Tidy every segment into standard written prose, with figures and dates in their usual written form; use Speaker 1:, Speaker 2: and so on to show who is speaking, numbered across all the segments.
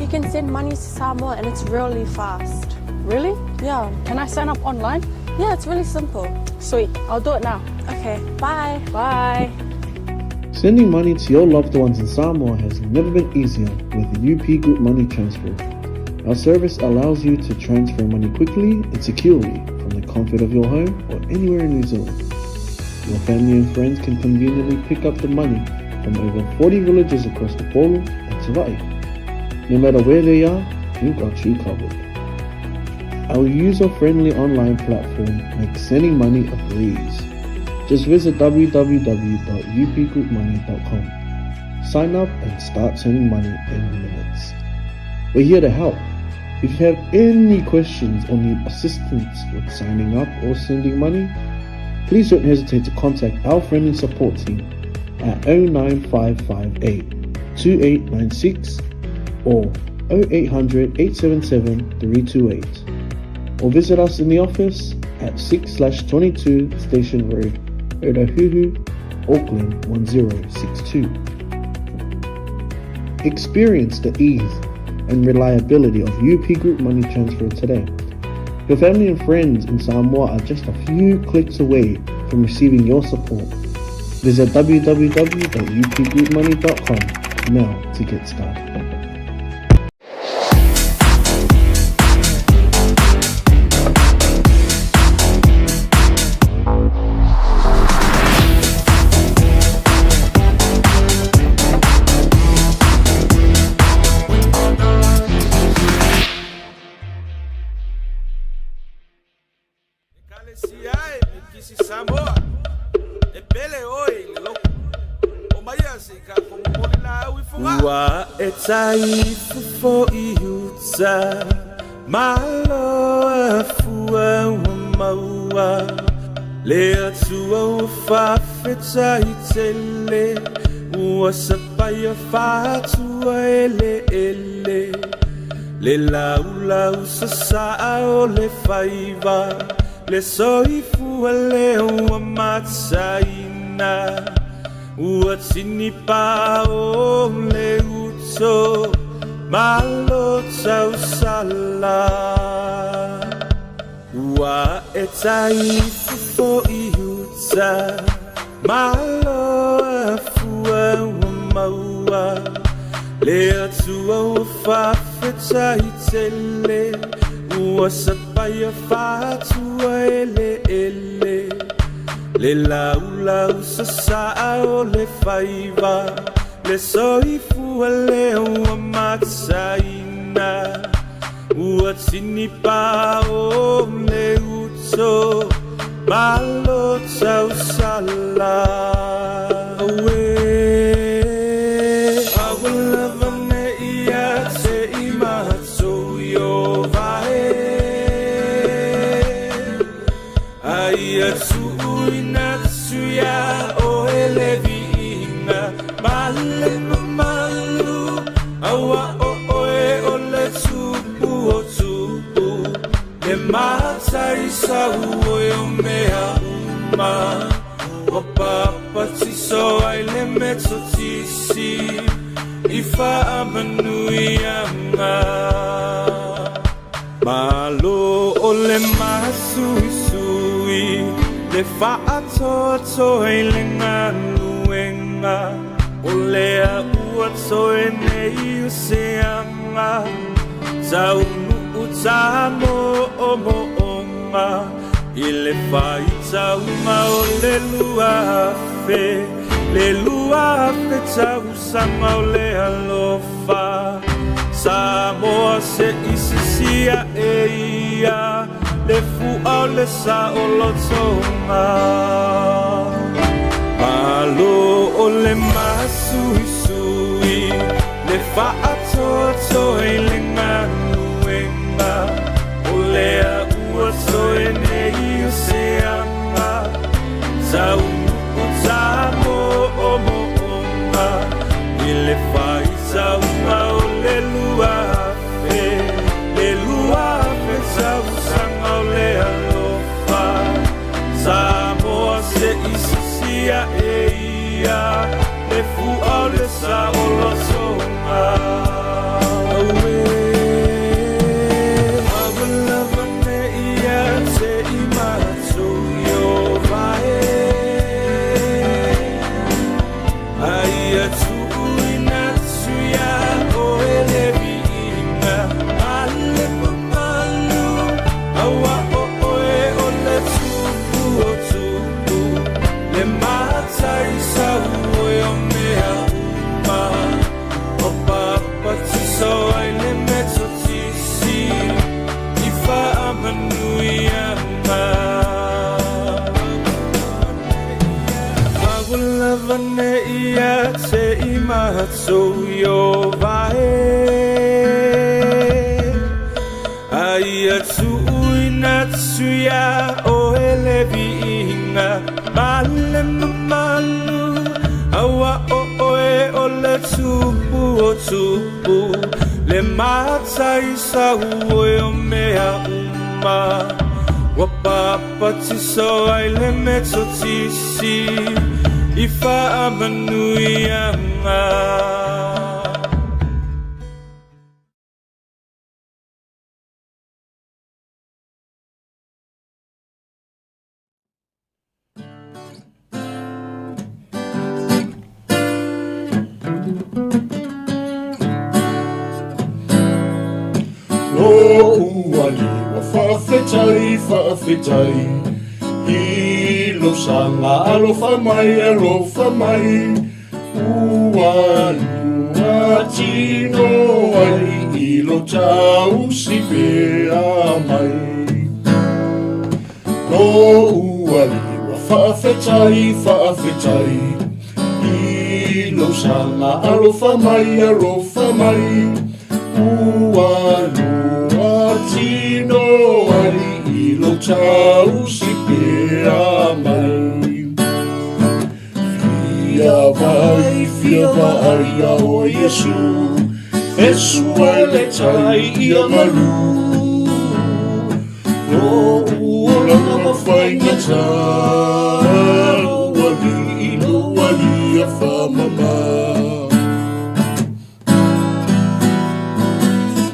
Speaker 1: You can send money to Samoa and it's really fast.
Speaker 2: Really?
Speaker 1: Yeah.
Speaker 2: Can I sign up online?
Speaker 1: Yeah, it's really simple.
Speaker 2: Sweet. I'll do it now.
Speaker 1: Okay, bye.
Speaker 2: Bye.
Speaker 3: Sending money to your loved ones in Samoa has never been easier with UP Group Money Transfer. Our service allows you to transfer money quickly and securely from the comfort of your home or anywhere in New Zealand. Your family and friends can conveniently pick up the money from over 40 villages across Upolu and Savaii. No matter where they are, we've got you covered. Our user-friendly online platform makes sending money a breeze. Just visit www.upgroupmoney.com. Sign up and start sending money in minutes. We're here to help. If you have any questions or need assistance with signing up or sending money, please don't hesitate to contact our friendly support team at 09558 2896 or 0800 877 328 or visit us in the office at 6/22 Station Road, Otahuhu, Auckland 1062. Experience the ease and reliability of UP Group Money Transfer today. Your family and friends in Samoa are just a few clicks away from receiving your support. Visit www.upgroupmoney.com now to get started.
Speaker 4: Ekalesia e Mikisi Samoa e pele oe i le loku o maia se i ka momoli laau i Fogaa. Ua e tai fofo i uta, malo a fua ua maua, le Atua ua faafetai tele, ua sapaia faatua eleele, le laulau sasaa o le faiva, le soifua lea ua mataina, ua tinipa o le uto, malo tausala. Ua e tai fofo i uta, malo a fua ua maua, le Atua ua faafetai tele, ua sapaia faatua eleele, le laulau sasaa o le faiva, le soifua lea ua mataina, ua tinipa o le uto, malo tausala. Auē. Aua lava ne i ia te i matou Ieova e, a ia tuuina atu iā oe le viiga ma le mamalu, auā o oe o le Tupu o tupu, le Matai sau o mea uma, ua papatiso ai le Metotisi i faamanuiaga. Malo o le masuisui, le faatoatoa i le galuega, o lea ua toe nei o se aga, taunuu tamoomooga, i le faitauga o le 2000, le 2000 tausaga o le alofa. Samoa se i sisia e ia, le fua o le saolotoga. Malo o le masuisui, le faatoatoa i le galuega, o lea ua toe nei o se aga, taunuu tamoomooga, i le faitauga o le 2000, le 2000 tausaga o le alofa. Samoa se i sisia e ia, le fua o le saolotoga. Auē. Pane ia te imatso i o vae. Aia tuuina atu ia oe le viiga ma le mamalu, aua o oe o le Tupu o tupu, le Mataisau oe o mea uma. Ua papatiso ai le Metotisi i faamanuiaga.
Speaker 5: Lo'u Alii ua faafetai, faafetai i lou saga alofa mai, alofa mai, ua lua tino ai i lou tausi pea mai. Lo'u Alii ua faafetai, faafetai i lou saga alofa mai, alofa mai, ua lua tino ai i lou tausi pea mai. Fia vaai, fia vaai ia oe Iesu, e sua e le tai ia malu. Lou olaga ua faigata, lou Alii, lou Alii ia faamama.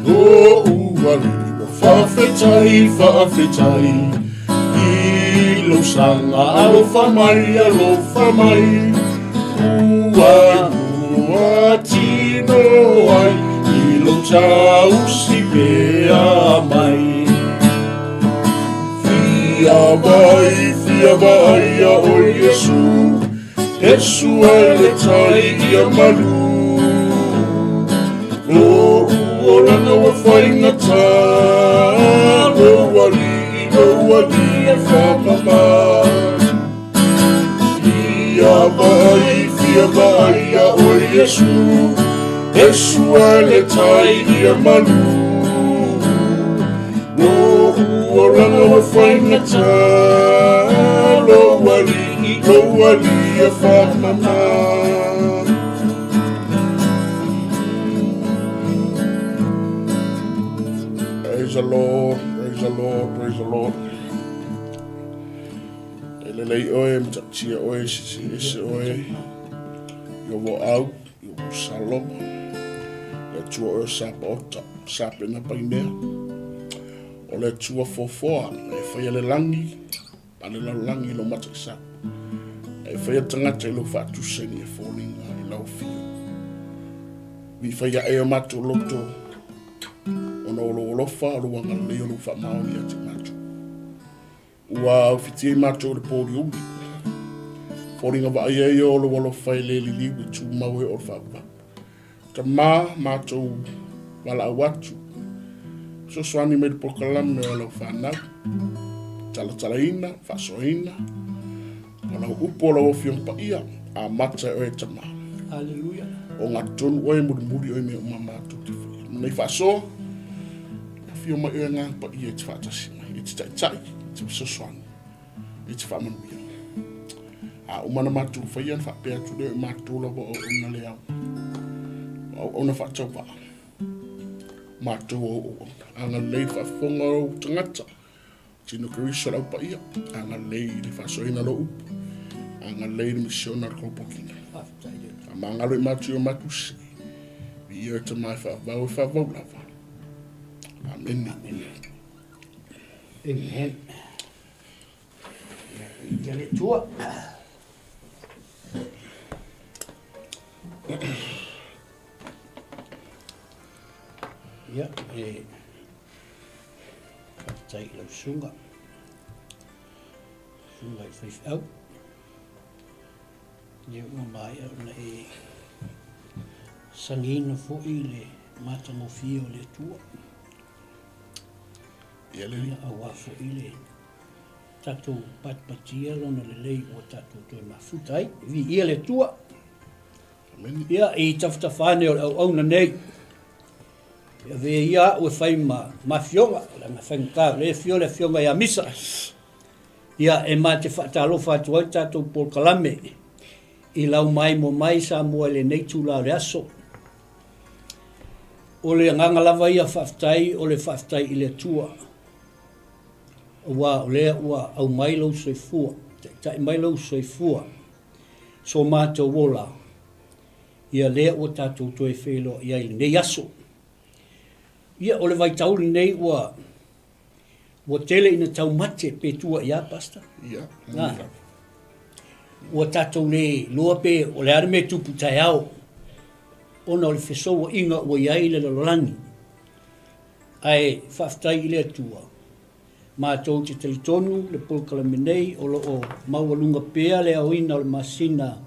Speaker 5: Lo'u Alii ua faafetai, faafetai i lou saga alofa mai, alofa mai, ua lua tino ai i lou tausi pea mai. Fia vaai, fia vaai ia oe Iesu, e sua e le tai ia malu. Lou olaga ua faigata, lou Alii, lou Alii e faamama. Fia vaai, fia vaai ia oe Iesu, e sua e le tai ia malu. Lou olaga ua faigata, lou Alii, lou Alii e faamama. Praise the Lord, praise the Lord, praise the Lord. E lelei oe, matautia oe, silisili ese oe, i o voau, i o Saloma, le Atua oe o Sapaota, Sapena Painea, o le Atua foafoa, e faia le lagi, ma le lalolagi i lou mataisau, e faia tagata i lou faatusaina e foliga i lau afio. Vii fai ae o matou loto, ona o lou alofa, o lou agalelei, o lou faamaoni ia te matou. Ua aufitia i matou i le pōliuli. Foliga vaaia ia o lou alofa e le liliu e tumau e oo i le faavavau. Tama, matou valaau atu. Fesoasoani mai i le polokalame o lau fanau. Talatalaina, faasoaina, o lau upu o lau Afioga Paia, amata e oe e Tama.
Speaker 6: Haleluia.
Speaker 5: O gatonu oe mulimuli oe mea uma matou te faia. Nei faasoa, afio mai oe Agaga Paia e te faatasi mai, e te taitai, e te fesoasoani, e te faamanuia. A uma na matou faia na faapea atu lea o matou lava o auauna le ao. O auauna faatauvaa. Matou o auauna. Agalelei le faafofoga o ou tagata. Tino Keriso lau paia. Agalelei le faasoaina o lou upu. Agalelei le misiona o le kolopokina. Faamagalo i matou i o matou sese. Viia oe Tama e faavavau e faavavau lava. Amene.
Speaker 6: Amen. Ia le Atua. Ia, e faafetai i lau susuga, susuga i faifeau. Ia ua maea ona e sagiina foi le matagofie o le Atua.
Speaker 5: Ia, le
Speaker 6: Ia, aua foi le Tatou patipatia Lona lelei ua tatou toe mafuta ai. Viia le Atua.
Speaker 5: Amene.
Speaker 6: Ia, i tafatafa ane o le auauna nei, e avea ia au e fai ma, ma afioga, leaga faigata o lea e afio le afioga ia Misa. Ia, e ma te faatalofa atu ai le tatou polokalame i lau maimoa mai Samoa i lenei itula o le aso. O le agaga lava ia faafetai o le faafetai i le Atua. Aua o lea ua aumai lou soifua, taitai mai lou soifua, so matou ola, ia lea ua tatou toe feiloai ai i lenei aso. Ia, o le vaitau lenei ua, ua tele ina taumate pe tua i a, Pastor?
Speaker 5: Ia,
Speaker 6: Na. Ua tatou le iloa pe o le a le mea e tupu taeao ona o le fesouaiga ua i ai le lalolagi. Ae faafetai i le Atua, matou te talitonu le polokalame nei o lo o maualuga pea le aoina o le masina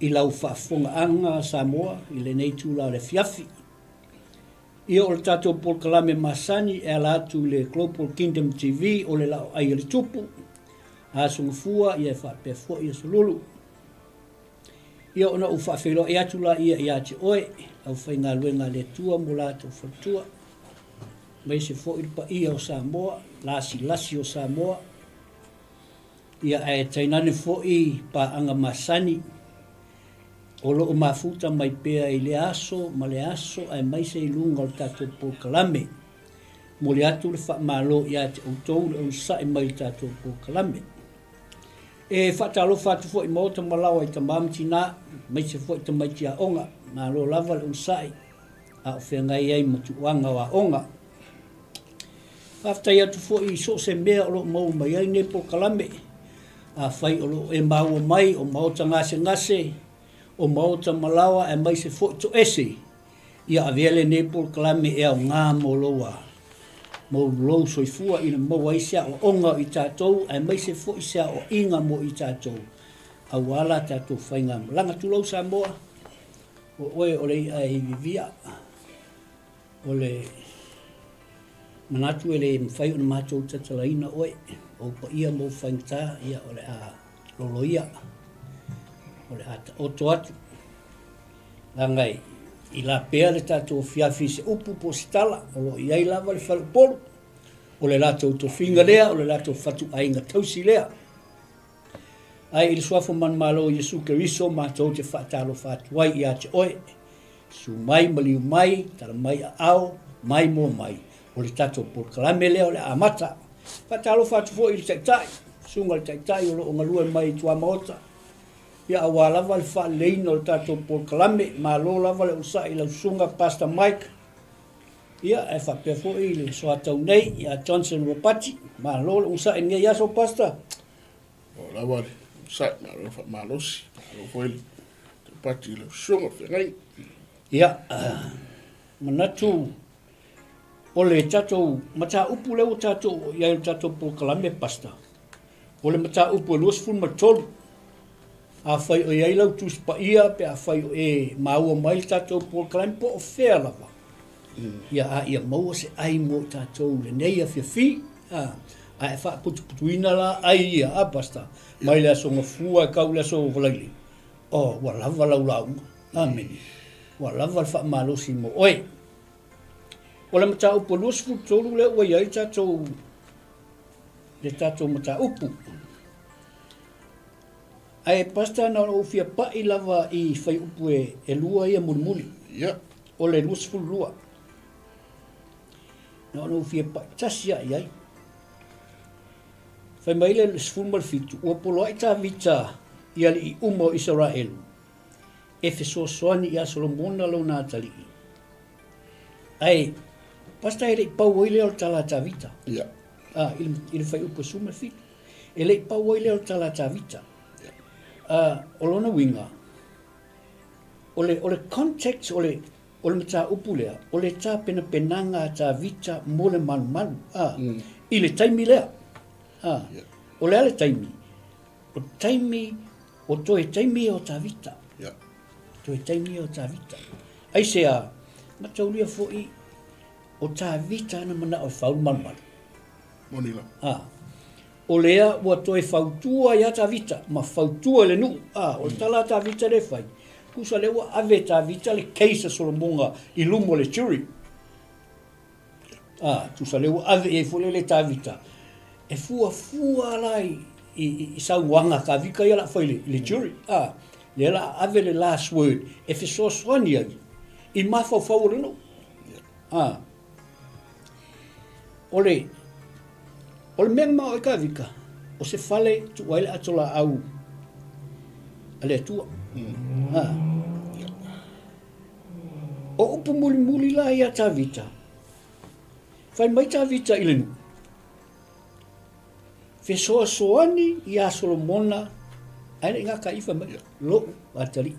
Speaker 6: i lau faafofogaaga Samoa i lenei itula o le afiafi. Ia o le tatou polokalame masani e ala atu i le Global Kingdom TV o le Laoai a le Tupu, Aso Gafua ia e faapea foi Aso Lulu. Ia ona ou faafeiloai atu laia ia te oe, le aufaigaluega a le Atua mo latou faletua, aemaise foi le paia o Samoa, lasilasi o Samoa, ia ae tainane foi paaga masani o lo o mafuta mai pea i lea aso ma lea aso aemaise i luga o le tatou polokalame. Momoli atu le faamalo ia te outou le onosai mai i le tatou polokalame. E faatalofa atu foi i maota ma laoa i tama ma tina, aemaise foi tamaiti aoga. Malo lava le onosai a o feagai ai ma tuuaga o aoga. Faafetai atu foi i so o se mea o lo o maua mai ai nei polokalame. Afai o lo o e maua mai o maota gasegase, o maota ma laoa aemaise foi toese, Ia avea lenei polokalame e aoga mo lou mo lou soifua ina maua ai se aoaoga o i tatou aemaise foi se aoaiga mo i tatou aua la tatou faigamalaga. Tulou Samoa, o oe o le i'a e ivivia, o le manatu e le mafai ona matou tatalaina oe, o ou paia ma ou faigata, ia o le a loloia, o le a taoto atu. Leaga i lapea le tatou afiafi i se upu po o se tala, o lo o i ai lava le faleupolu, o le latou tofiga lea, o le latou fatuaiga tausi lea. Ae i le suafa manumalo o Iesu Keriso matou te faatalofa atu ai ia te oe, susu mai, maliu mai, tala mai aao, mai moa mai, o le tatou polokalame lea o le a amata. Faatalofa atu foi i le Taitai, susuga i le Taitai o lo o galue mai i tuamaota, Ia aua lava le faaleleiina o le tatou polokalame. Malo lava le onosai i lau susuga Pastor Mike, ia ae faapea foi le soatau nei ia Johnson Ropati. Malo le onosai i lenei aso Pastor.
Speaker 5: Malo lava le onosai, malo le faamalosi, malo foi le Ropati i lau susuga i le feagaiga.
Speaker 6: Ia, manatu o le tatou mataupu lea ua tatou oo i ai i le tatou polokalame Pastor, O le mataupu e 23, afai o i ai lau Tusi Paia pe afai o e maua mai le tatou polokalame po o fea lava, ia a ia maua se ai mo i tatou i lenei afiafi, a, a e faaputuputuina la ai ia, a Pastor, mai le Aso Gafua e tau i le Aso Faraile, oh, ua lava lau lauga. Amene. Ua lava le faamalosi mo oe. O le mataupu e 23 lea ua i ai le tatou le tatou mataupu. Ae Pastor na ona ou fia pai lava i fuaiupu e, e lua ia mulimuli.
Speaker 5: Ia.
Speaker 6: O le 22. Na ona ou fia pai tasi lava i ai. Fai mai le 17, ua poloai Tavita i alii uma o Isaraelu e fesoasoani ia Solomona lona atalii. Ae, Pastor e le i pau ai lea o le tala a Tavita.
Speaker 5: Ia.
Speaker 6: Ah, i le, i le fuaiupu e 17. E le i pau ai lea o le tala a Tavita.
Speaker 5: Ia.
Speaker 6: Ah, o lona uiga, o le, o le context o le, o le mataupu lea, o le tapenapenaga a Tavita mo le malumalu, ah, i le taimi lea. Ah,
Speaker 5: Ia.
Speaker 6: O le a le taimi? O le taimi, o toe taimi ia o Tavita.
Speaker 5: Ia.
Speaker 6: Toe taimi ia o Tavita. Aisea, mataulia foi o Tavita ana manao e fau le malumalu.
Speaker 5: Moni lava.
Speaker 6: Ah. O lea ua toe fautua ia Tavita, ma fautua i le nuu, a, o le tala a Tavita lea e fai, tusa lea ua ave e Tavita le case a Solomoga i luma o le jury. A, tusa lea ua ave i ai foi lele Tavita, e fuafua la i, i, i saunoaga a Tavita ia la fai i le jury. A, lea la ave le last word e fesoasoani ai i mafaufau o le nuu. A, o le, o le mea na mao ai Tavita, o se fale e tuu ai le ato laau a le Atua. A, o upu mulimuli la ia Tavita, fai mai Tavita i le nuu, fesoasoani iā Solomona ae le i gata i fai mai, lo'u atalii.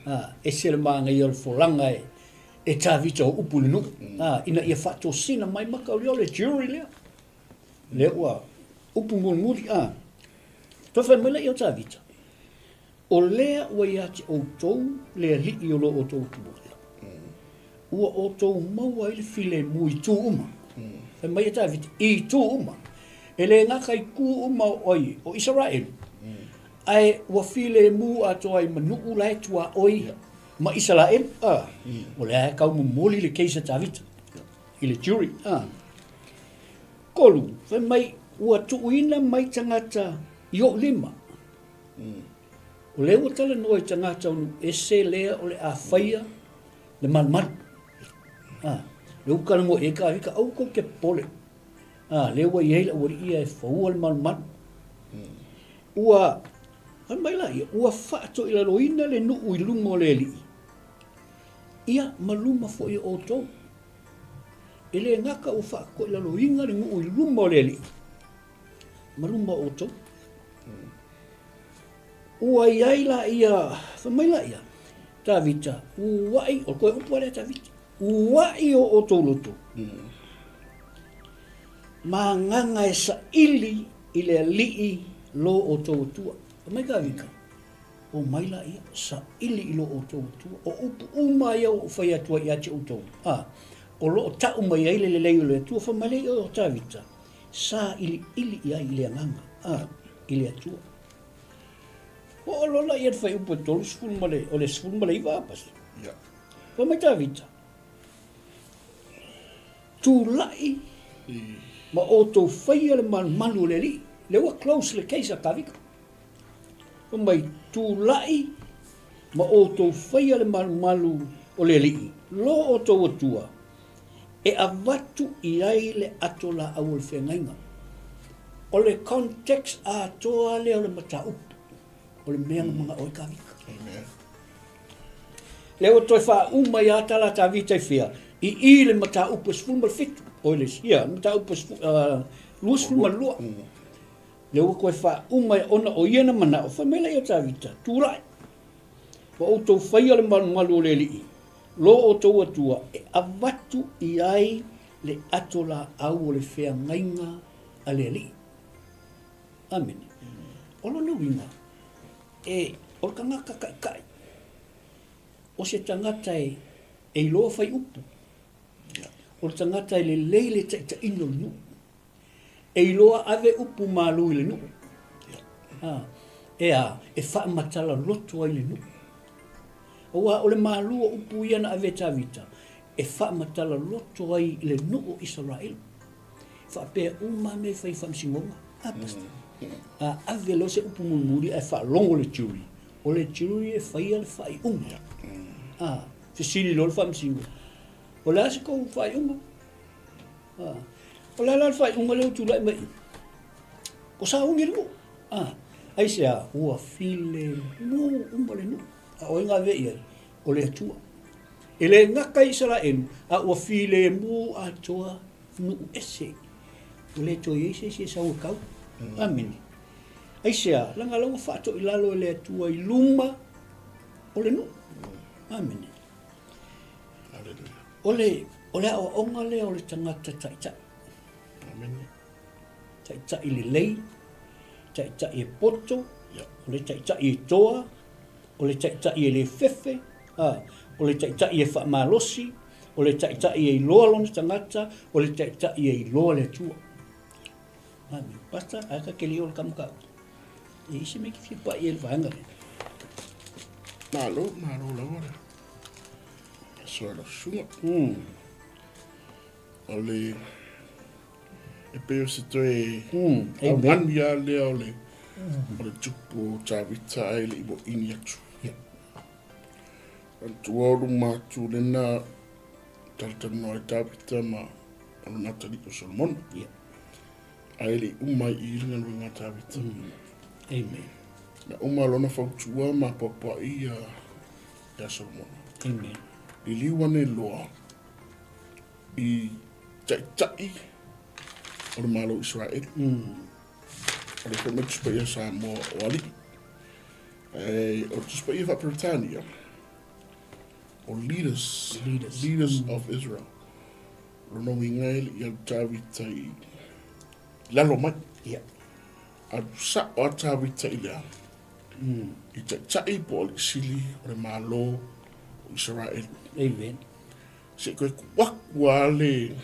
Speaker 6: A, ese le manaia o le folaga e, e Tavita o upu i le nuu, a, ina ia faatosina mai maka o lea o le jury lea. Lea ua upu mulimuli, a. Toe fai mai laia o Tavita, o lea ua ia te outou le alii o lo outou Atua. Ua outou maua ai le filemu i itu uma. Fai mai e Tavita, i itu uma. E le gata i itu uma o ai, o Isaraelu, ae ua filemu atoa ai ma nuu la e tuaoi ma Isaraelu. A, o lea e tau momoli le case a Tavita i le jury. A. Kolu, fai mai, ua tuuina mai tagata i ou lima. O lea ua talanoa i tagata o nuu ese lea o le a faia le malumalu. A, lea ua talanoa i ai Tavita, aua tou te popole. A, lea ua i ai le aualii ia e faua le malumalu. Ua, fai mai laia, ua faatoilaloina le nuu i luma o le Alii, ia ma luma foi o outou. E le gata ua faatoilaloina le nuu i luma o le Alii, ma luma o outou. Ua i ai laia, fai mai laia, Tavita, ua'i, o le toe upu lava lea Tavita, ua'i o outou loto, ma agaga e saili i le Alii lo outou Atua. Fai mai Tavita, omai laia, saili i lo outou Atua. O upu uma ia ua ou fai atu ai ia te outou, a, o lo o ta'u mai ai le lelei o le Atua. Fai mai lea o Tavita, sailiili i ai i le agaga, a, i le Atua. Oo loa laia i le fuaiupu e 30 ma le, o le 19 a, Pastor.
Speaker 5: Yeah.
Speaker 6: Fai mai Tavita, tulai ma outou faia le malumalu o le Alii. Lea ua close le case a Tavita. Fai mai, tulai ma outou faia le malumalu o le Alii, lo outou Atua, e avatu i ai le ato laau o le feagaiga. O le context atoa lea o le mataupu, o le mea na manao ai Tavita.
Speaker 5: Amen.
Speaker 6: Lea ua toe faauma ai lava tala a Tavita i fea? I i le mataupu e 17, oi le, ia, le mataupu e 22. Lea ua toe faauma ai ona o ia na manao, fai mai laia o Tavita, tulai, ua outou faia le malumalu o le Alii, lo outou Atua e avatu i ai le ato laau o le feagaiga a le Alii. Amene. O lona uiga, e, o le tagata taitai, o se tagata e, e iloa fai upu, o le tagata e lelei le taitaiina o le nuu, E iloa ave upu malu i le nuu. A, e a, e faamatala loto ai le nuu. Aua o le malu o upu ia na ave e Tavita, e faamatala loto ai i le nuu o Isaraelu. Faapea uma mea e fai i faamasinoga. A, pastor? A ave loa se upu mulimuli ae faalogo le jury. O le jury e faia le faaiuga. A, fesili loa le faamasino, o le a se tou faaiuga? O le a la le faaiuga lea ua tulai mai i? O sauni le nuu. Aisea? Ua filemu uma le nuu. A o ai na ave i ai? O le Atua. E le gata i Isaraelu, a ua filemu atoa nuu ese. Ua le toe i ai se isi e sau e kau. Amene. Aisea? Leaga la ua faatoilalo e le Atua i luma o le nuu. Amene. O le, o le aoaoga lea o le tagata taitai.
Speaker 5: Amene.
Speaker 6: Taitai lelei, taitai e poto, o le taitai e toa, o le taitai e le fefe, a, o le taitai e faamalosi, o le taitai e iloa lona tagata, o le taitai e iloa le Atua. Amen. Pastor, ae ka keli o le kamaka. E isi me ki fia pa i le vaenga le.
Speaker 5: Malo, malo lava le. Aso la sunga. O le e pei o se toe augani lava lea o le o le tupu o Tavita ae le i moʻini atu. Manatua o luma atu lena talatalanoa ai Tavita ma lona atalii o Solomona. Ae le i uma ai i i le galuega a Tavita.
Speaker 6: Amen.
Speaker 5: Na uma lona fautua ma apoapoai ia ia Solomona.
Speaker 6: Amen.
Speaker 5: Liliu ane loa i taitai o le Malo o Iseraeli. O le foi mai Tusi Paia Samoa o alii. Ae o le Tusi Paia faa-Peretania, o leaders,
Speaker 6: Leaders.
Speaker 5: leaders of Israel. Lona uiga e le i alu Tavita i lalo mai.
Speaker 6: Ia.
Speaker 5: Alu sa'o a Tavita i le a? I taitai po o alii sili o le Malo o Iseraeli.
Speaker 6: Amen.
Speaker 5: Se i koe tuu atu a le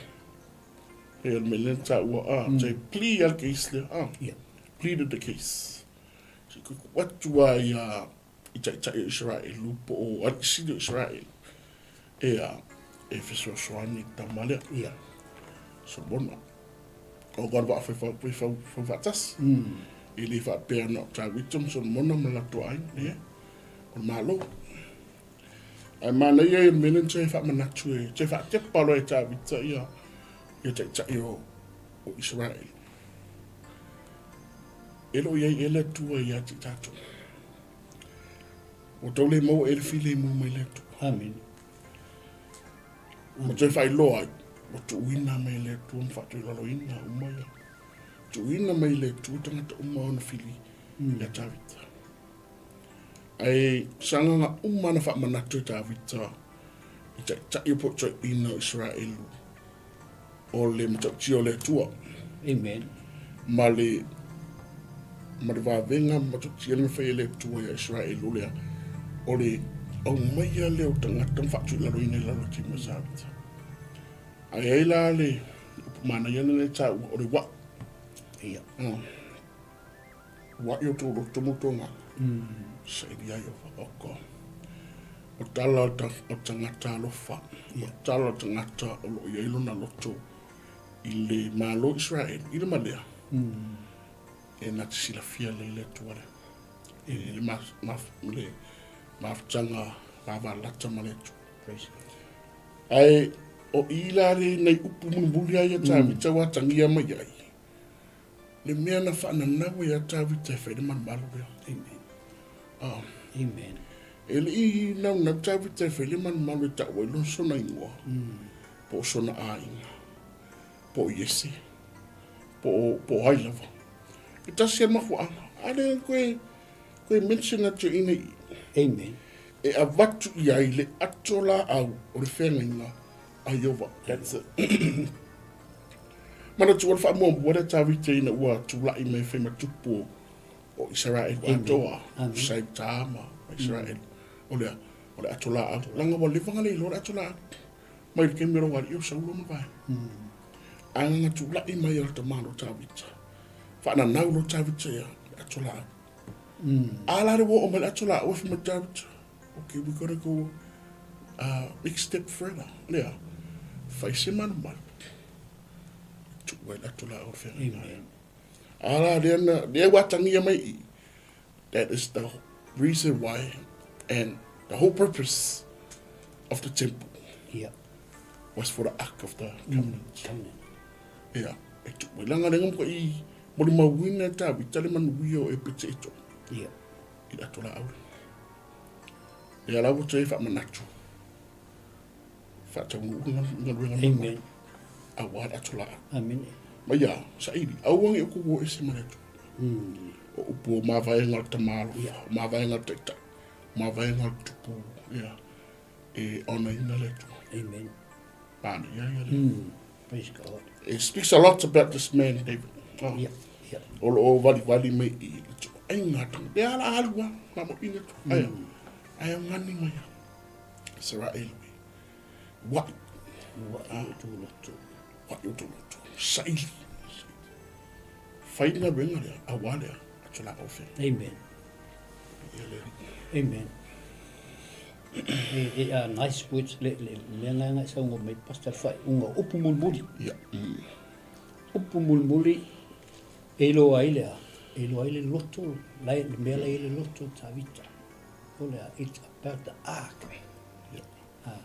Speaker 5: e o le mea lea na taua a mm. plea a le case lea a
Speaker 6: yeah.
Speaker 5: pleaded the case se i koe tuu atu a ia i taitai o Israelu po o alii sili o Israelu e a e fesoasoani i tama lea
Speaker 6: yeah.
Speaker 5: Solomona o ka vaa fai fai fai fai faatasi e le faapea na o Tavita ma Solomona ma latou aiga e o le Malo. Ae manaia ia mea lea e faamanatu e toe faatepa loa e Tavita ia ia taitai o o Isaraelu. E le o i ai ea le Atua ia te i tatou. Ua tau le maua ea le filemu mai le Atua.
Speaker 6: Amen.
Speaker 5: Ua toe faailoa ai, ua tuuina mai e le Atua ma faatoilaloina uma ia. Tuuina mai e le Atua tagata uma ona fili ia Tavita. Ae sagaga uma na faamanatu e Tavita i taitai o potoeina o Isaraelu o le matautia o le Atua.
Speaker 6: Amen.
Speaker 5: Ma le ma le vavega matautia na fai e le Atua ia Isaraelu lea o le aumaia lea o tagata ma faatuilaloina i lalo o taimi o Tavita. Ae ai la le upu manaia lena e taua o le uaʻu.
Speaker 6: Ia.
Speaker 5: Uaʻi o tou loto ma outou agaga, saili ai o whakaoko. O tala o, ta, o tagata alofa, o tala o tagata o lo o i ai lona loto i le Malo Israel, i le malea, e na te silafia lelei le Atua lea. E le, ma, ma, le mafutaga vavalata ma le Atua.
Speaker 6: Praise God.
Speaker 5: Ae o i la le nei upu mulimuli ai a Tavita ua atagia mai ai, Le mea na faananau ai ia Tavita e fai le malumalu lea.
Speaker 6: Amen.
Speaker 5: Ah.
Speaker 6: Amen.
Speaker 5: E le i naunau Tavita e fai le malumalu e tau ai lona sona igoa. Po o sona aiga. Po o Iese. Po o, po o ai lava. E tasi a mafuaaga. A le koe, koe mention atu i nei.
Speaker 6: Amen.
Speaker 5: E avatu i ai le ato laau o le feagaiga a Ieova. That's it. Manatua le faamuamua lea Tavita ina ua tulai mai e fai ma tupu o Isaraelu atoa, Saita ma Isaraelu. O lea, o le ato laau. Leaga ua leva ona le iloa le ato laau. Mai le taimi o lou alii o Saulo ma vaega. Ae na tulai mai o le tamalo Tavita. Faananau loa Tavita ia le ato laau. A la le ua oo mai le ato laau e fai mai Tavita, okay, we gotta go next step further. Lea, fai se malumalu. Tuu ai le ato laau o le feagaiga.
Speaker 6: Amen.
Speaker 5: A la lea na, lea ua atagia mai i, that is the reason why and the whole purpose of the temple
Speaker 6: Yeah.
Speaker 5: was for the ark of the covenant.
Speaker 6: Covenant.
Speaker 5: Ia, e tuu mai langa lenga mo i molimauina e Tavita le manuia o Epeteto
Speaker 6: Yeah.
Speaker 5: i le ato laau. Lea la ua toe faamanatu faataunuu galuega
Speaker 6: Amen.
Speaker 5: Aua le ato laau.
Speaker 6: Amen.
Speaker 5: Ma ia, saili, aua ne i outou o ese ma le Atua. O upu o mavaega o le tama alofa, o mavaega o le taitai, o mavaega o le tupu, ia, e onaina le Atua.
Speaker 6: Amen.
Speaker 5: Manaia ia le.
Speaker 6: Praise God.
Speaker 5: It speaks a lot about this man, David. Oh.
Speaker 6: Yeah, yeah.
Speaker 5: O lo o valivali mai i le tuaiga tanga. Le ala alu a, ma mo ina tu. Ai, ai au ngani mai a. Israel. Wai.
Speaker 6: Wai o tō loto.
Speaker 5: Wai o tō loto. Saili. Fai le galuega lea, auā lea, ato laau fea.
Speaker 6: Amen. Amen. E, e a nice words, le, le, mea ngai ngai saunga mai pastor le faaiuga o upu mulimuli.
Speaker 5: Ia.
Speaker 6: Upu mulimuli, e iloa ai le a, e iloa ai le loto, lai, le mea la i ai le loto o Tavita. O le a, it's about the ark.
Speaker 5: Ia.
Speaker 6: Ah,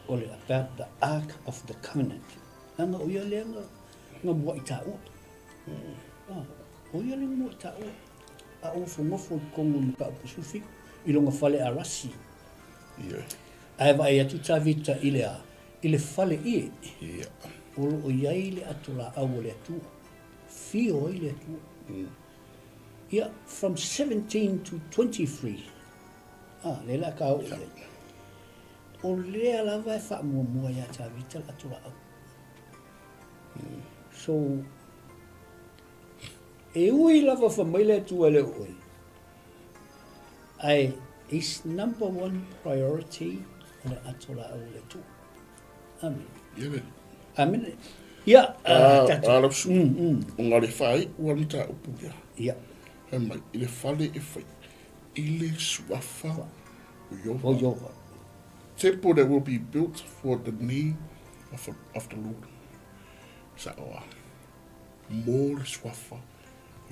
Speaker 6: o le about the ark of the covenant. Leaga o ia lea na, na muaʻi taua. Ah, o ia lea na muaʻi taua. A o nofonofo i totonu o Mataupu 17 i lona fale arasi.
Speaker 5: Ioe.
Speaker 6: Ae vaai atu Tavita i le a? I le fale ie.
Speaker 5: Ia.
Speaker 6: O lo o i ai le ato laau o le Atua. Fio ai le Atua. Ia, from 17 to 23. Ah, lea la ka oo i ai. O lea lava e faamuamua ia Tavita le ato laau. So, E ui lava fa mai le Atua e le o oe, ae his number one priority o le ato laau o le Atua. Amen.
Speaker 5: Ia le.
Speaker 6: Amen. Ia,
Speaker 5: A, a lau su, o ngā le whai ua mataupu lea.
Speaker 6: Ia.
Speaker 5: Fai mai, i le fale e whai, i le suafa o Iova.
Speaker 6: O Iova.
Speaker 5: Temple that will be built for the name of, of the Lord. Sa oa. Mo le suafa o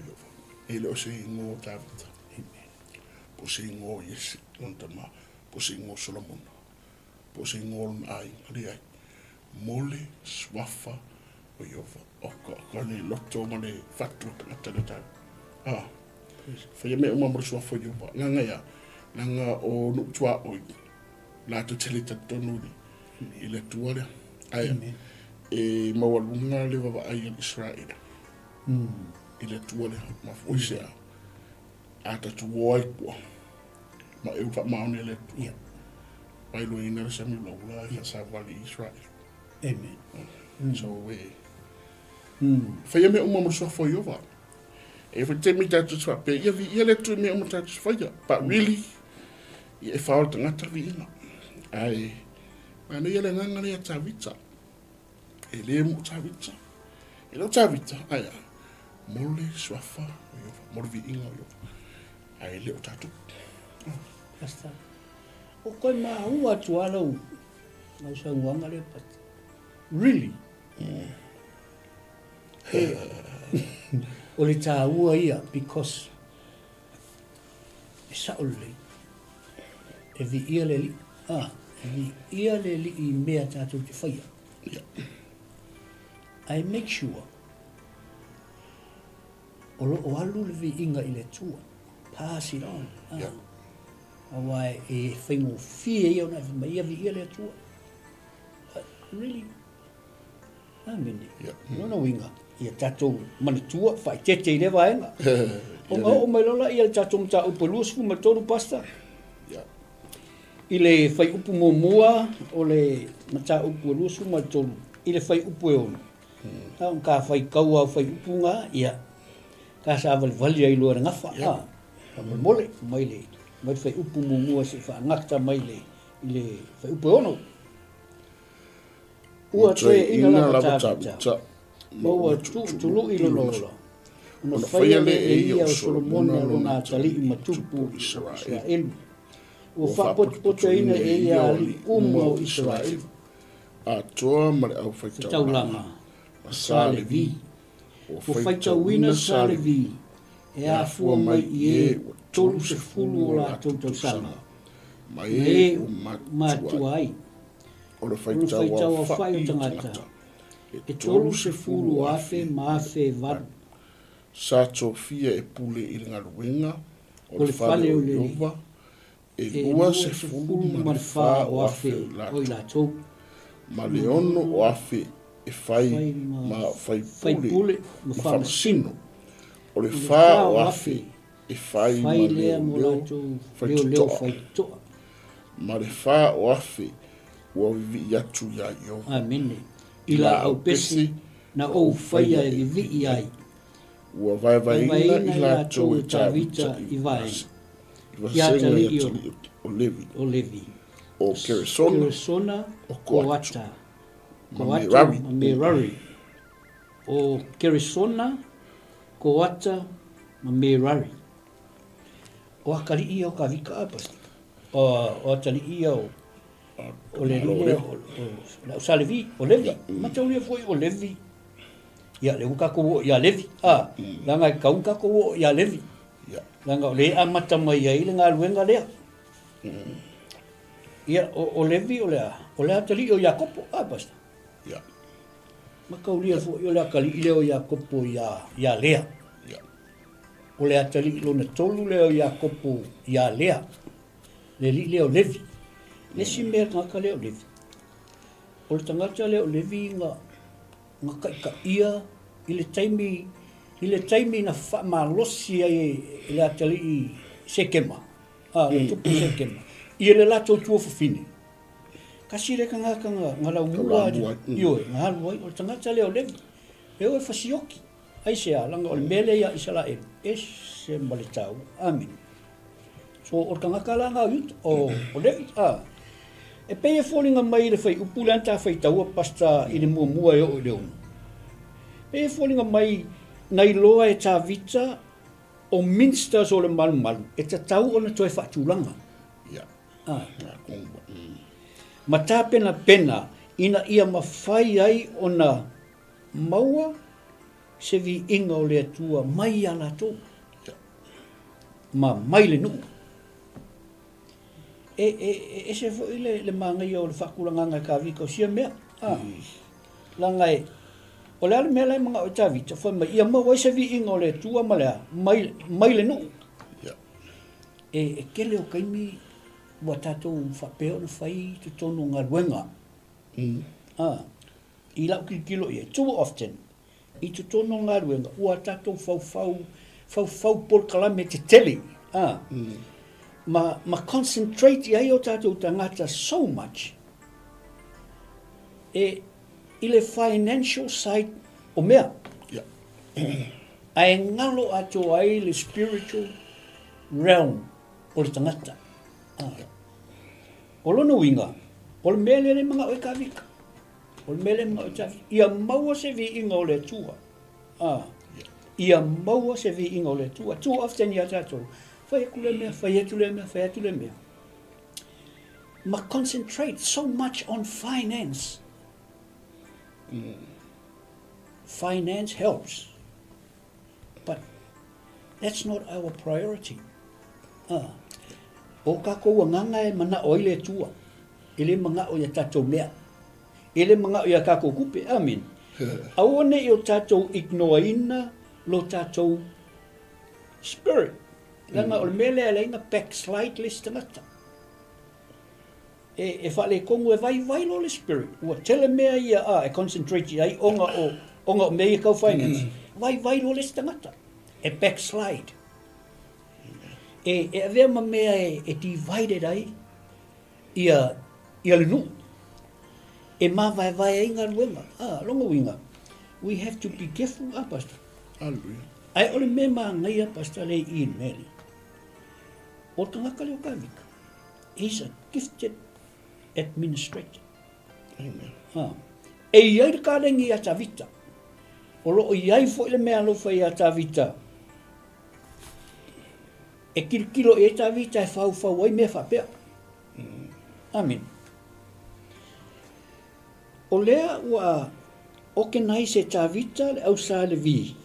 Speaker 5: Ieova. E le o se ingoa o Tavita. Po o se ingoa o Iese, lona tama, po o se ingoa o Solomona, po o se ingoa o lona aiga, leai. Mo le suafa o Ieova. O ka, ka le loto ma le fatu o tagata le tau. Ah, whaia mea uma mo le suafa o Ieova. Leaga ia, leaga o nuu tuaoi, latou te le talitonu i le, i le Atua lea. Ae, e maualuga le vaavaai a le Iseraela i le Atua lea, ma foi se a, a tatou o ai tua, ma e faamaoni e le Atua.
Speaker 6: Yeah.
Speaker 5: Vailoaina le sami ulaula e faasavali i Israel.
Speaker 6: Amen.
Speaker 5: So, e, faia mea uma mo le suafa o Ieova. E fai taimi tatou te faapea, ia viia le Atua i mea uma tatou te faia. But really, ia e whao le tagata viiga. Ae, manaia le agaga lea Tavita. E le mo Tavita. E le o Tavita, ae a, mo le suafa o Ieova, mo le viiga o Ieova. Ae le o tatou.
Speaker 6: Pastor, o koe maua atu lava lau, lau saunoaga lea, Pastor. Really? E, o le taua ia, because E sao lelei. E viia le Alii. A, e viia le Alii i mea tatou te faia.
Speaker 5: Yeah.
Speaker 6: Ae make sure o lo o alu le viiga i le Atua. Pass it on. A,
Speaker 5: Yeah.
Speaker 6: Aua e faigofie ia ona e fai mai, ia viia le Atua. But really, Amene. O lona uiga, ia tatou manatua, faaeteete i lea vaega. Ona oo mai loa lea i le tatou mataupu e 23, Pastor, i le fuaiupu muamua o le mataupu e 23, i le fuaiupu e 6. Na ona ta faitau lava o fuaiupu na, ia, ta savalivali ai loa i le gafa, a, faamolemole, mai le, mai le fuaiupu muamua seia faagata mai le, i le fuaiupu e 6. Ua toeaina lava Tavita, ma ua tuutului lona ola, ona faia lea e ia o Solomona lona atalii ma tupu o Iseraelu. Ua faapotopotoina e ia alii uma o Iseraelu.
Speaker 5: Atoa ma le aufaitaulaga,
Speaker 6: ma Sa Levi. Ua faitauina Sa Levi, e afua mai i e ua 30 o latou tausaga,
Speaker 5: ma e ua
Speaker 6: matua ai.
Speaker 5: O le faitau aofai o tagata,
Speaker 6: e 30,000 ma 1,800.
Speaker 5: Sa tofia e pule i le galuega o le fale o Ieova, e 24,000 o i latou, ma le 6,000 e fai ma faipule ma faamasino, o le 4,000 e fai ma leoleo faitotoa. Ma le 4,000 ua vivii atu iā Ieova.
Speaker 6: Amene. I laau pese na ou faia e vivii ai.
Speaker 5: Ua vaevaeina i latou e Tavita i vaega, i vasega i atalii o Levi,
Speaker 6: o Levi,
Speaker 5: o Keresona,
Speaker 6: Keresona,
Speaker 5: o Koata,
Speaker 6: ma Merari. Ma Merari. O Keresona, Koata ma Merari. O akalii ia o Kavika a Pastor. O, o atalii ia o, o le alii lea o, o, le au sa Levi, o Levi. Mataulia foi o Levi. Ia, lea ua tatou oo ia Levi. A, leaga e tatau ona tatou oo ia Levi. Leaga o lea e amata mai ai le galuega lea. Ia, o, o Levi o le a? O le atalii o Iakopo, a Pastor?
Speaker 5: Ia.
Speaker 6: Mataulia foi o le atalii lea o Iakopo ia, ia Lea.
Speaker 5: Ia.
Speaker 6: O le atalii lona tolu lea o Iakopo ia Lea. Le alii lea o Levi. Le isi mea tagata lea o Levi. O le tagata lea o Levi na, na taitaia i le taimi, i le taimi na faamalosi ai e le atalii Sekema, a, le tupu Sekema, i le latou tuafafine. Kasi le tagata na, na laumua, ioe, na alu ai, o le tagata lea o Levi. E o e fasioki. Aisea? Leaga o le mea lea ia Isaraelu, ese ma le taua. Amene. So, o le tagata la na o Iuta, o, o Levi, a. E pei e foliga mai i le fuaiupu lea na ta faitaua, Pastor, i le muamua e oo i le ono. E pei e foliga mai na iloa e Tavita o ministers o le malumalu e tatau ona toe faatulaga.
Speaker 5: Ia.
Speaker 6: A. Ma tapenapena ina ia mafai ai ona maua se viiga o le Atua mai iā latou ma mai le nuu. E, e, e ese foi le, le manaia o le faatulagaga e Tavita o sia mea. A, leaga e, o le a le mea la e manao ai Tavita, fai mai, ia maua ai se viiga o le Atua ma le a, mai, mai le nuu. E, e tele o taimi ua tatou faapea ona fai i totonu o galuega. A, I lau tilotilo i ai, too often, i totonu o galuega, ua tatou faufau, faufau polokalame tetele, a, ma, ma concentrate i ai o tatou tagata so much, e, i le financial side o mea.
Speaker 5: Yeah.
Speaker 6: Ae galo atoa ai le spiritual realm o le tagata. A. O lona uiga, o le mea lea le manao e Kavika. O le mea lea manao e Kavika. Ia maua se viiga o le Atua. A. Ia maua se viiga o le Atua. Too often ia tatou, fai atu lea mea, fai atu lea mea, fai atu lea mea. Ma concentrate so much on finance. Finance helps. But that's not our priority. Ah. O kākou agaga e manao ai le Atua. E le manao ia tatou mea. E le manao ia tatou tupe. Amen. Aua ne i o tatou ignoreina lo tatou spirit. Leaga o le mea lea e ala ai ona backslide le isi tagata. E, e faaletonu, e vaivai loa le spirit. Ua tele mea ia a, e concentrate i ai ona o, ona o mea ia tau finance. Vaivai loa le isi tagata. E backslide. E, e avea ma mea e, e divided ai ia, ia le nuu. E māvaevae ai galuega. A, lona uiga, we have to be careful, a, Pastor?
Speaker 5: Hallelujah.
Speaker 6: Ae o le mea manaia, Pastor, lea i i le mea lea. O le tagata lea o Kavika, He's a gifted administrator.
Speaker 5: Amen.
Speaker 6: Ha. E i ai le kalegi ia Tavita. O loo i ai foi le mea alofa ia Tavita. E kilokilo i ai Tavita e faufau ai mea faapea. Amen. O lea ua organize e Tavita le au sa Levi.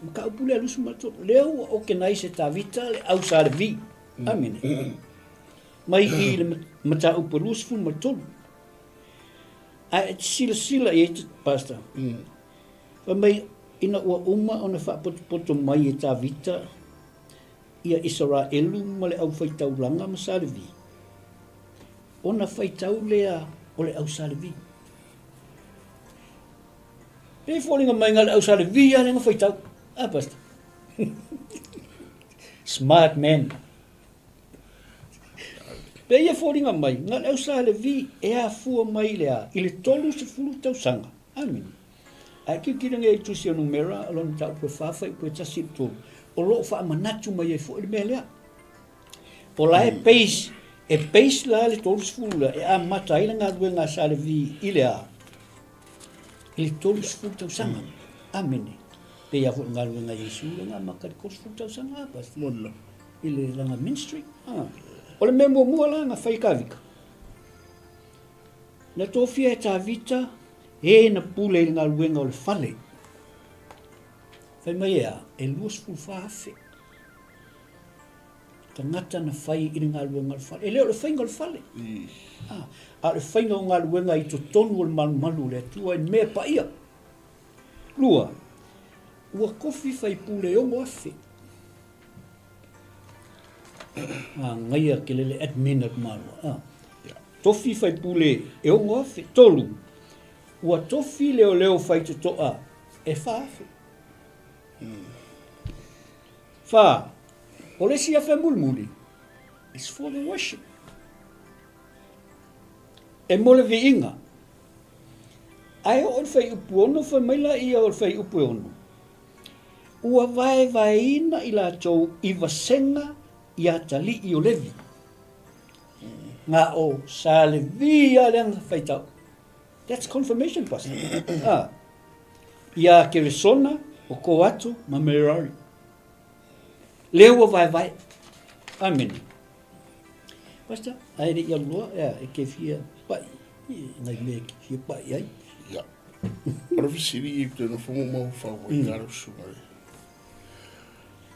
Speaker 6: Mataupu lea 23. Lea ua organize e Tavita le au sa Levi. Amene. Mai i le mataupu 23. Ae e te silasila i ai te pastor. Fai mai, ina ua uma ona faapotopoto mai e Tavita ia Isaraelu ma le aufaitaulaga ma sa Levi, ona faitau lea o le au sa Levi. Pei e foliga mai na o le au sa Levi lava lea na faitau. A pastor. Smart man. Pei e foliga mai, na o le au sa Levi e afua mai i le a? I le 30 tausaga. Amene. Ae tilotilo nei i le Tusi o Numera, o lona mataupu e 4, fuaiupu e 1 i le 3, o lo o faamanatu mai ai foi le mea lea. O la e base, e base la le 30 lea e amata ai le galuega a Sa Levi i le a? I le 30 tausaga. Amene. Pei lava foi o le galuega a Iesu lea na amata i le 30 tausaga, Pastor.
Speaker 5: Moni lava.
Speaker 6: I le lana ministry. O le mea muamua la na fai e Tavita, na tofia e Tavita e na pule i le galuega o le fale. Fai mai e a? E 24,000 tagata na fai i le galuega o le fale. E le o le faiga o le fale. A o le faiga o galuega i totonu o le malumalu o le Atua i mea paia. Lua, ua tofi faipule e 6,000. Manaia tele le admin a le Malo. Ah. Tofi faipule e 6,000. Tolu, ua tofi leoleo faitotoa e 4,000. Wha, o le isi afe mulimuli, it's for the worship. E mo le viiga. Ae oo i le fuaiupu 6, fai mai laia o le fuaiupu e 6, Ua vaevaeina i latou i vasega i atalii o Levi. Na o sa Levi lava lea na faitau. That's confirmation, Pastor. Ah. Ia Keresona, o Koato ma Merari. Lea ua vaevae. Amene. Pastor, ae le i alu loa, ea, e ke fia pai, nai mea e ke fia pai ai.
Speaker 5: Ia. O le fesili i te nofo mo mau fau ai mm. talo suga e.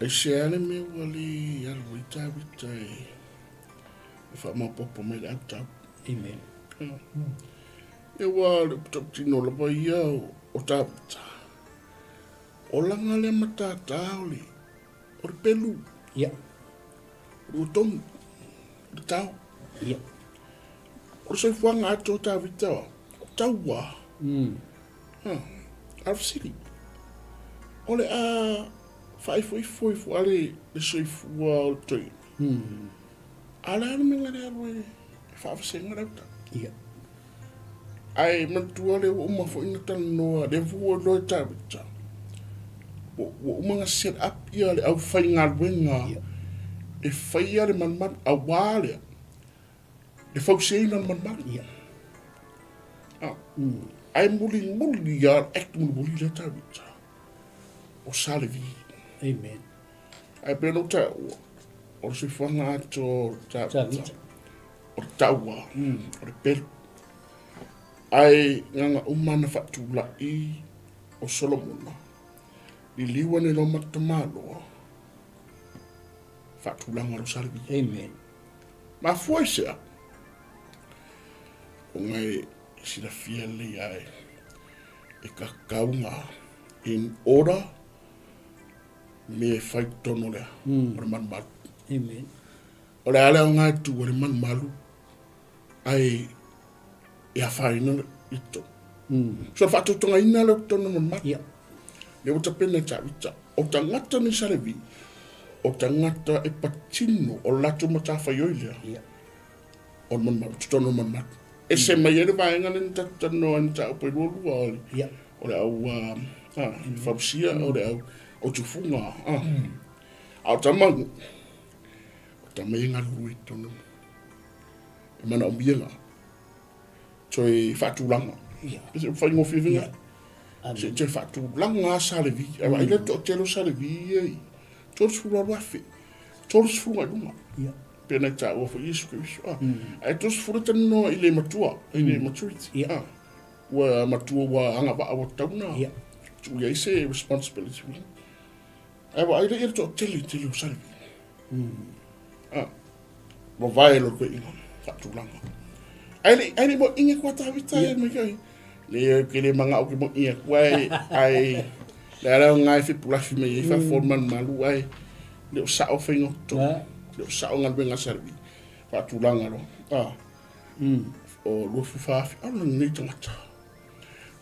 Speaker 5: Ai se ale mea ua le alu ai Tavita e e faamaopoopo mai le autau.
Speaker 6: Amen.
Speaker 5: Mm. E ua le uputautino lava ia o Tavita. O langa lea matata o le o le pelu.
Speaker 6: Ia.
Speaker 5: O le uatonu. O le tao.
Speaker 6: Ia.
Speaker 5: O le soifuaga atoa o Tavita, o taua. Mm. Ha. A fesili. O le a faaifoifo ifo a le, le soifua o le toeaina.
Speaker 6: Mm.
Speaker 5: A le a le mea le alu e faavasega le auta.
Speaker 6: Ia.
Speaker 5: Ae manatua lea ua uma foi na talanoa, lea foi ua iloa e Tavita, ua uma na set up ia le aufaigaluega
Speaker 6: Ia.
Speaker 5: e faia le malumalu, aua lea, le fausiaina o le malumalu.
Speaker 6: Ia.
Speaker 5: Ah. Ae mulimuli lava, le act mulimuli lea Tavita, o Sa Levi.
Speaker 6: Amen.
Speaker 5: Ae pei ona ou taua, o le soifuaga atoa o Tavita,
Speaker 6: Tavita.
Speaker 5: o le taua, o le pelu. Ae gaga uma na faatulai o Solomona, liliu ane loa ma tamaloa, faatulaga lo Sa Levi.
Speaker 6: Amen.
Speaker 5: Mafua i sea? Ona e silafia lelei ae e kakauga in order me e fai totonu o le o le malumalu.
Speaker 6: Amen.
Speaker 5: O le a le aoga e tu ai le malumalu ae e afaina i totonu. So le faatautogaina lea o totonu o le malumalu.
Speaker 6: Ia.
Speaker 5: Lea ua tapena e Tavita. O tagata nei sa Levi, o tagata e patino o le latou matafaioi lea.
Speaker 6: Ia.
Speaker 5: O le malumalu, totonu o le malumalu. Ese mai ai le vaega lea na tatou talanoa ai na mataupu e lualua o le,
Speaker 6: Ia.
Speaker 5: o le au fausia, o le au o tufuga. A o tama, o tama ia e galulue i totonu e manaomia la toe faatulaga.
Speaker 6: Ia.
Speaker 5: Pe se faigofie foi
Speaker 6: Ia.
Speaker 5: na. Se toe faatulaga a Sa Levi. Ae vaai le toatele o Sa Levi ia i 38,000, 30 agai luga.
Speaker 6: Ia.
Speaker 5: Pe na i taua foi Iesu Keriso. Ah. Ae 30 e talanoa i le matua, i le maturity.
Speaker 6: Ia.
Speaker 5: Ah. Ua matua ua agavaa ua tatau na
Speaker 6: Ia.
Speaker 5: tuu i ai se responsibility. Ae vaai lea i le toatele tele o Sa Levi. Ah. Vavae lo koe inga, faatulaga. Ae le, ae le mo inga kua Tavita e mai kai. Le ke le manga o ke mo inga kua e, ae le ala o ngai fipulafi me i fa fon man malu ae le o sao whainga to. Le o sao ngaluenga sarvi. Faatulaga lo. Ah. O lua fufa afi, au nei tangata.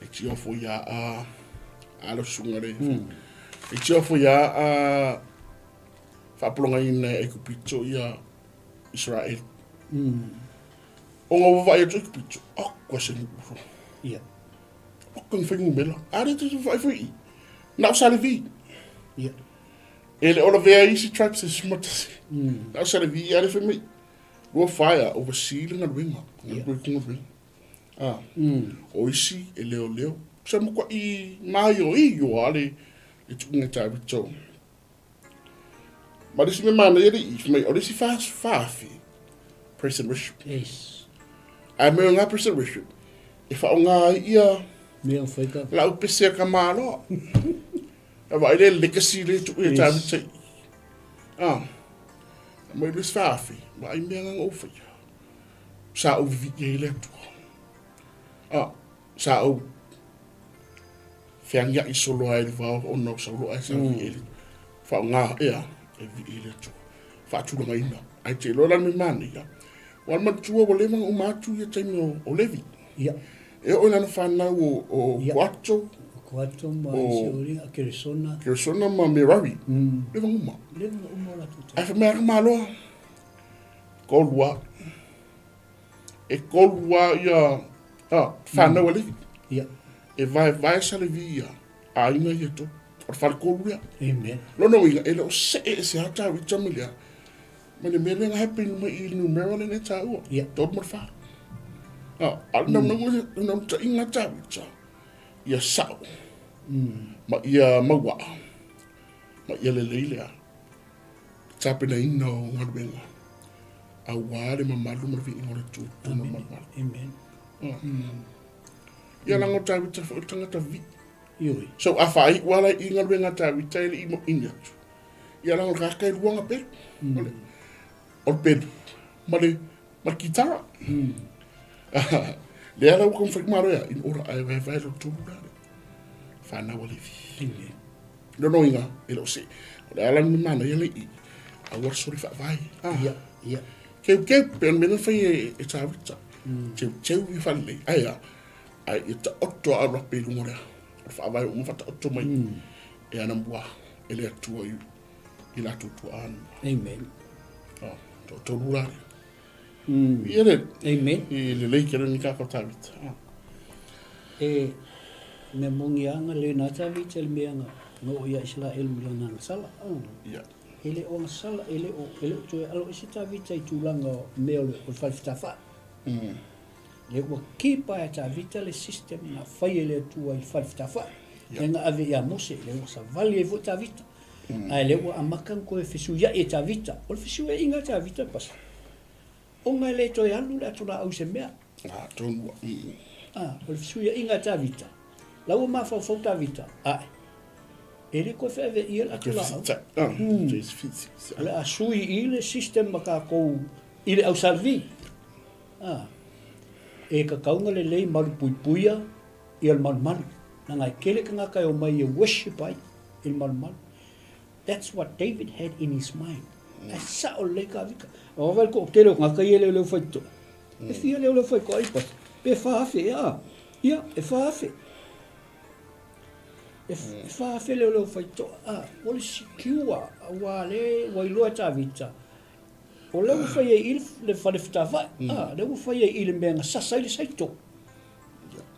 Speaker 5: E tio fo ia a a lo sunga le. E tio fo ia a faapologaina e Aikupito ia Isaraelu. Ona ua vaai atu Aikupito, akua se nuu fo.
Speaker 6: Ia.
Speaker 5: Akua ni fuainumera. A le te vaai foi i. Na o sa Levi.
Speaker 6: Ia.
Speaker 5: E le o lavea isi tribes e 11. Na o sa Levi a le fai mai. Ua whaia, oversee le galuega. Galuega ku galuega. Ah. O isi e leoleo. Sa makuaʻi maioio a le. I tuuga Tavita o. Ma le isi mea manaia le i, mai, o le isi 4000, praise and worship.
Speaker 6: Yes.
Speaker 5: Ae mai o ngā praise and worship, e whaonga ai ia
Speaker 6: Mea o whai ka.
Speaker 5: lau pese a ka māloa. A vaai le legacy le tuu e Tavita i. Ah. Mai le isi 4000, vaai mea ngā ngau whai. Sa au vivi i le atua. Ah, sa au feagiaʻi solo ai i le vao ona o sauloa e sa viia i le faaaoga ea e viia i le Atua faatulagaina. Ae te iloa la le mea manaia, ua manatua ua leva ona uma atu ia taimi o, o Levi.
Speaker 6: Ia.
Speaker 5: E oo i lana fanau o, o
Speaker 6: Ia.
Speaker 5: Koato,
Speaker 6: O Koato ma
Speaker 5: O-
Speaker 6: isi o ringa, Keresona.
Speaker 5: Keresona ma Merari. Leva ona uma.
Speaker 6: Leva ona uma o latou
Speaker 5: Ae
Speaker 6: taimi.
Speaker 5: fai mai a ka maloa, kolua, e kolua ia ah, fanau a Levi.
Speaker 6: Ia.
Speaker 5: E vaevae sa Levi ia aiga ia e tolu. O le faletolu lea.
Speaker 6: Amen.
Speaker 5: Lona uiga, e le o see ese lava Tavita ma le a, ma le mea lea na happen mai i le numera lea na e taua,
Speaker 6: Ia.
Speaker 5: tolu ma le fa. A, a o le naunauga, le naunautaiga a Tavita, ia sao, ma ia mauaa, ma ia lelei le a, tapenaina o galuega, aua le mamalu ma le viiga o le Atua i totonu o le malumalu.
Speaker 6: Amen.
Speaker 5: Ia leaga o Tavita foi o le tagata vii.
Speaker 6: Ioe.
Speaker 5: So a faaiu lava la i galuega a Tavita e le i ini atu. Ia leaga o le tagata e lua ana pelu. O le, o le pelu ma le, ma le kitara. Lea la ua taumafai malo ia, in order ae vaevae lo tolu la le fanau a Levi.
Speaker 6: Amen.
Speaker 5: Lona uiga, e le o se, o le a la le mea manaia le i, aua le soli faavae. Ah.
Speaker 6: Ia, ia.
Speaker 5: Keukeu, pe o le mea lea na fai e, e Tavita. Teuteu ia faalelei. Ae a, ae ia taoto a lape i luga o le, o le faavae uma faataoto mai e ana mua e le Atua i, i latou tuaa ana mua.
Speaker 6: Amen.
Speaker 5: Oh, toatolu la lea. Ia le,
Speaker 6: Amen.
Speaker 5: i lelei ke ni kako Tavita. Ah.
Speaker 6: E mea moni lava na le na Tavita le mea na na oo ia Isaraelu i lana agasala. Oh.
Speaker 5: Ia.
Speaker 6: E le o agasala, e le o, e le o toe alo ese Tavita i tulaga o mea o le, o le fale fetafai. Lea ua keep e Tavita le system na fai e le Atua i le fale fetafai. Lea na ave ia Mose, lea ua savali ai foi Tavita. Ae lea ua amata ona toe fesuiai e Tavita. O le fesuiaiga a Tavita pasa, ona e le toe alu le atulaau i se mea.
Speaker 5: Ah, tonu.
Speaker 6: Ah, o le fesuiaiga a Tavita, la ua mafaufau Tavita, ae, e le toe feaveaia le atulaau. O le a sui i le system ma tatou i le ausalvi. A, e tatau ona lelei malupuipuia ia le malumalu, leaga e tele tagata e omai e worship ai i le malumalu. That's what David had in his mind. Ae sao lelei Tavita. Aua vaai le toatele o tagata ia e leoleo faitotoa. E fia leoleo faitotoa i Pasi? Pe 4,000 ea a? Ia, e 4,000. E 4,000 leoleo faitotoa. A, o le secure, aua le ua iloa e Tavita, O lea ua fai ai i le fale fetava'i, a, lea ua fai ai i le mea na sasa ai le saito.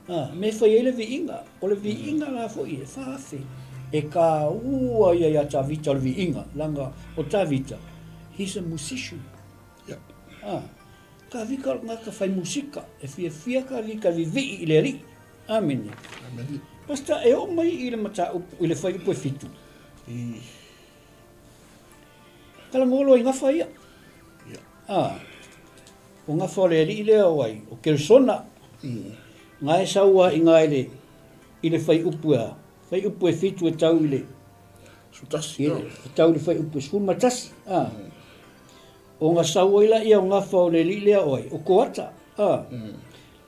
Speaker 6: A, mea e fai ai le viiga. O le viiga la foi e 4,000. E taua ia ia Tavita o le viiga, leaga o Tavita, he's a musician. A, Tavita o le tagata fai musika, e fiafia Tavita e vivii i le Alii. Amene.
Speaker 5: Amene.
Speaker 6: Pastor, e oo mai i le mataupu, i le fuaiupu e fitu. Talanoa loa i gafa ia. A, o gafa o le alii lea o ai, o Keresona. Nga e sau a i nga i le, i le fuaiupu e a, fuaiupu e fitu e tau i le,
Speaker 5: Sutasi,
Speaker 6: i, e tau i le fuaiupu e 11. A, o nga sau ai laia o gafa o le alii lea o ai, o Koata. A,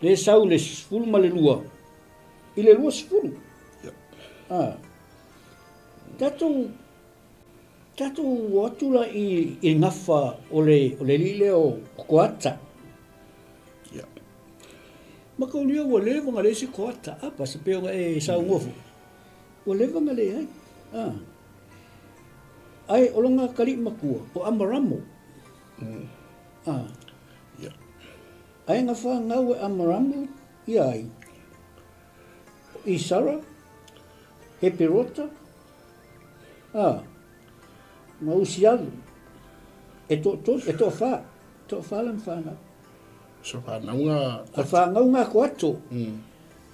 Speaker 6: le sau i le 12 i le 20. A, tatou Tatou o atu la i i gafa o le o le alii lea o Koata.
Speaker 5: Ia.
Speaker 6: Mataulia ua leva ona leai se Koata, a pasa pei ona e saunoa foi. Ua leva ona leai. A. Ae o lona atalii matua o Amaramo. A.
Speaker 5: Ia.
Speaker 6: Ae na fanau e Amaramo ia ai? O Isara, Heperota, Ā, ma Usialu, e toatolu, e toawhā, toawhā lana whānau.
Speaker 5: So whānau ngā
Speaker 6: koato. A whānau ngā koato.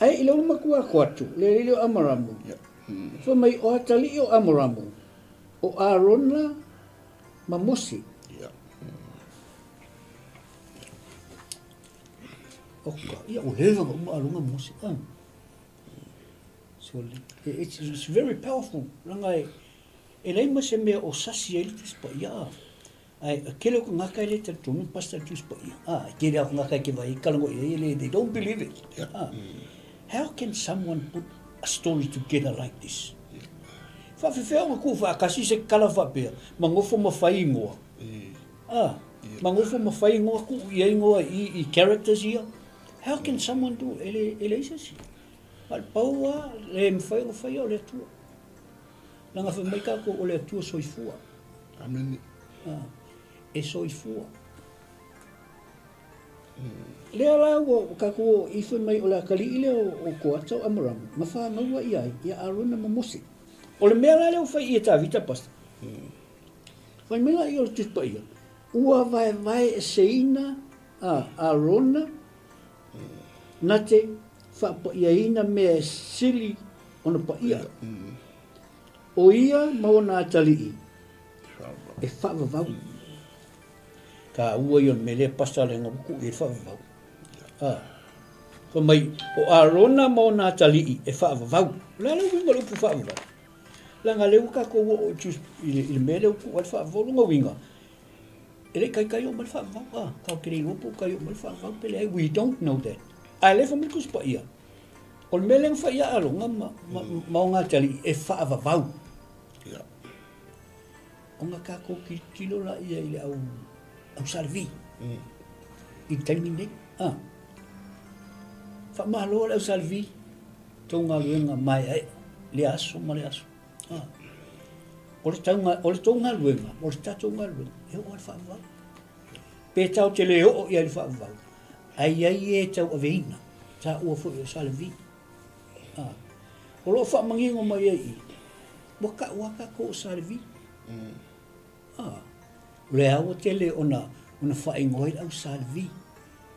Speaker 6: Ae i le ulu matua koato, le lele o Amaramu.
Speaker 5: Yeah.
Speaker 6: Fai mai, o atalii o Amoramo, o Arona ma Mose. Oka, ia ua leva ona uma Arona ma Mose. Ah. So, it's very powerful. Langa e, e leai ma se mea o sasi ai le Tusi Paia. Ah. Ae, e tele o tagata e le talitonu pastor le Tusi Paia. Ah, e tele lava o tagata e te vaai ai talanoa i ai e le, they don't believe it. Yeah. Ah. How can someone put a story together like this? Yeah. Faafefea ona tuufaatasi se tala faapea, ma nofo ma fai ingoa. Ah, ma nofo ma fai ingoa, tuu i ai ingoa i, i characters ia. How can someone do, e le, e leai se isi. A o le pau lava, le mafai ona faia o le Atua. Leaga fai mai tatou o le Atua soifua.
Speaker 5: Amene.
Speaker 6: Ah, e soifua. Lea la ua tatou o i fai mai o le atalii lea o Koata o Amarama, na fanau ai ia ai, ia Arona ma Mose. O le mea la lea ua fai i e Tavita, Pastor. Fai mai la ia o le Tusi Paia, ua vaevaeeseina a Arona na te faapaiaina mea e sili ona paia. O ia ma ona atalii e faavavau. Taua ia o le mea lea pasa le ua tuu i ai le faavavau. A. Fai mai, o Arona ma ona atalii e faavavau. O le a le uiga o le upu faavavau? Leaga lea ua tatou oo i le mea lea ua tuu ai le faavavau. O lona uiga, e le i taitai oo mai le faavavau. A, tatou te le iloa po o tai oo mai le faavavau pe leai. We don't know that. Ae o lea e fai mai le Tusi Paia, o le mea lea na fai ia Arona ma, ma, ma ona atalii e faavavau.
Speaker 5: Yeah.
Speaker 6: Ona tatou tilotilo laia i le au, au Sa Levi i le taimi lenei. A. Faamalo le au Sa Levi, tou galuega maeaea, lea aso ma lea aso. A. O le, tauga, o le tou galuega, o le tatou galuega, e oo lava i le faavavau. Pe tatou te le oo i ai i le faavavau, ae i ai e tauaveina, taua foi o Sa Levi. A. O lo o faamanino mai ai i i, Ua kau lava tatou o Sa Levi. A, o lea ua tele ona, ona faaigoa ai le au Sa Levi.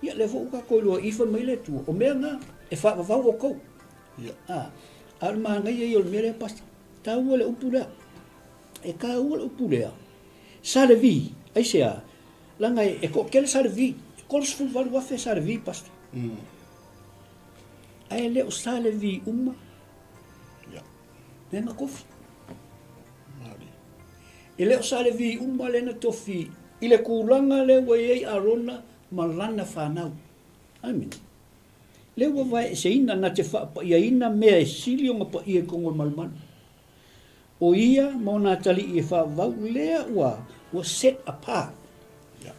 Speaker 6: Ia, lea foi ua tatou iloa i fai mai le Atua, o mea na, e faavavau outou.
Speaker 5: Ia.
Speaker 6: A, a o le manaia ia o le mea lea, Pastor, taua le upu lea. E taua le upu lea. Sa Levi, aisea? Leaga e, e toatele Sa Levi, e 38,000 Sa Levi, Pastor. Ae le o Sa Levi uma.
Speaker 5: Ia.
Speaker 6: Lea na tofi. E le o Sa Levi uma lea na tofi i le tulaga lea ua i ai Arona ma lana fanau. Amene. Lea ua vaeeseina na te faapaiaina mea e sili ona paia i totonu o le malumalu. O ia ma ona atalii e faavavau lea ua ua set apart.
Speaker 5: Yeah.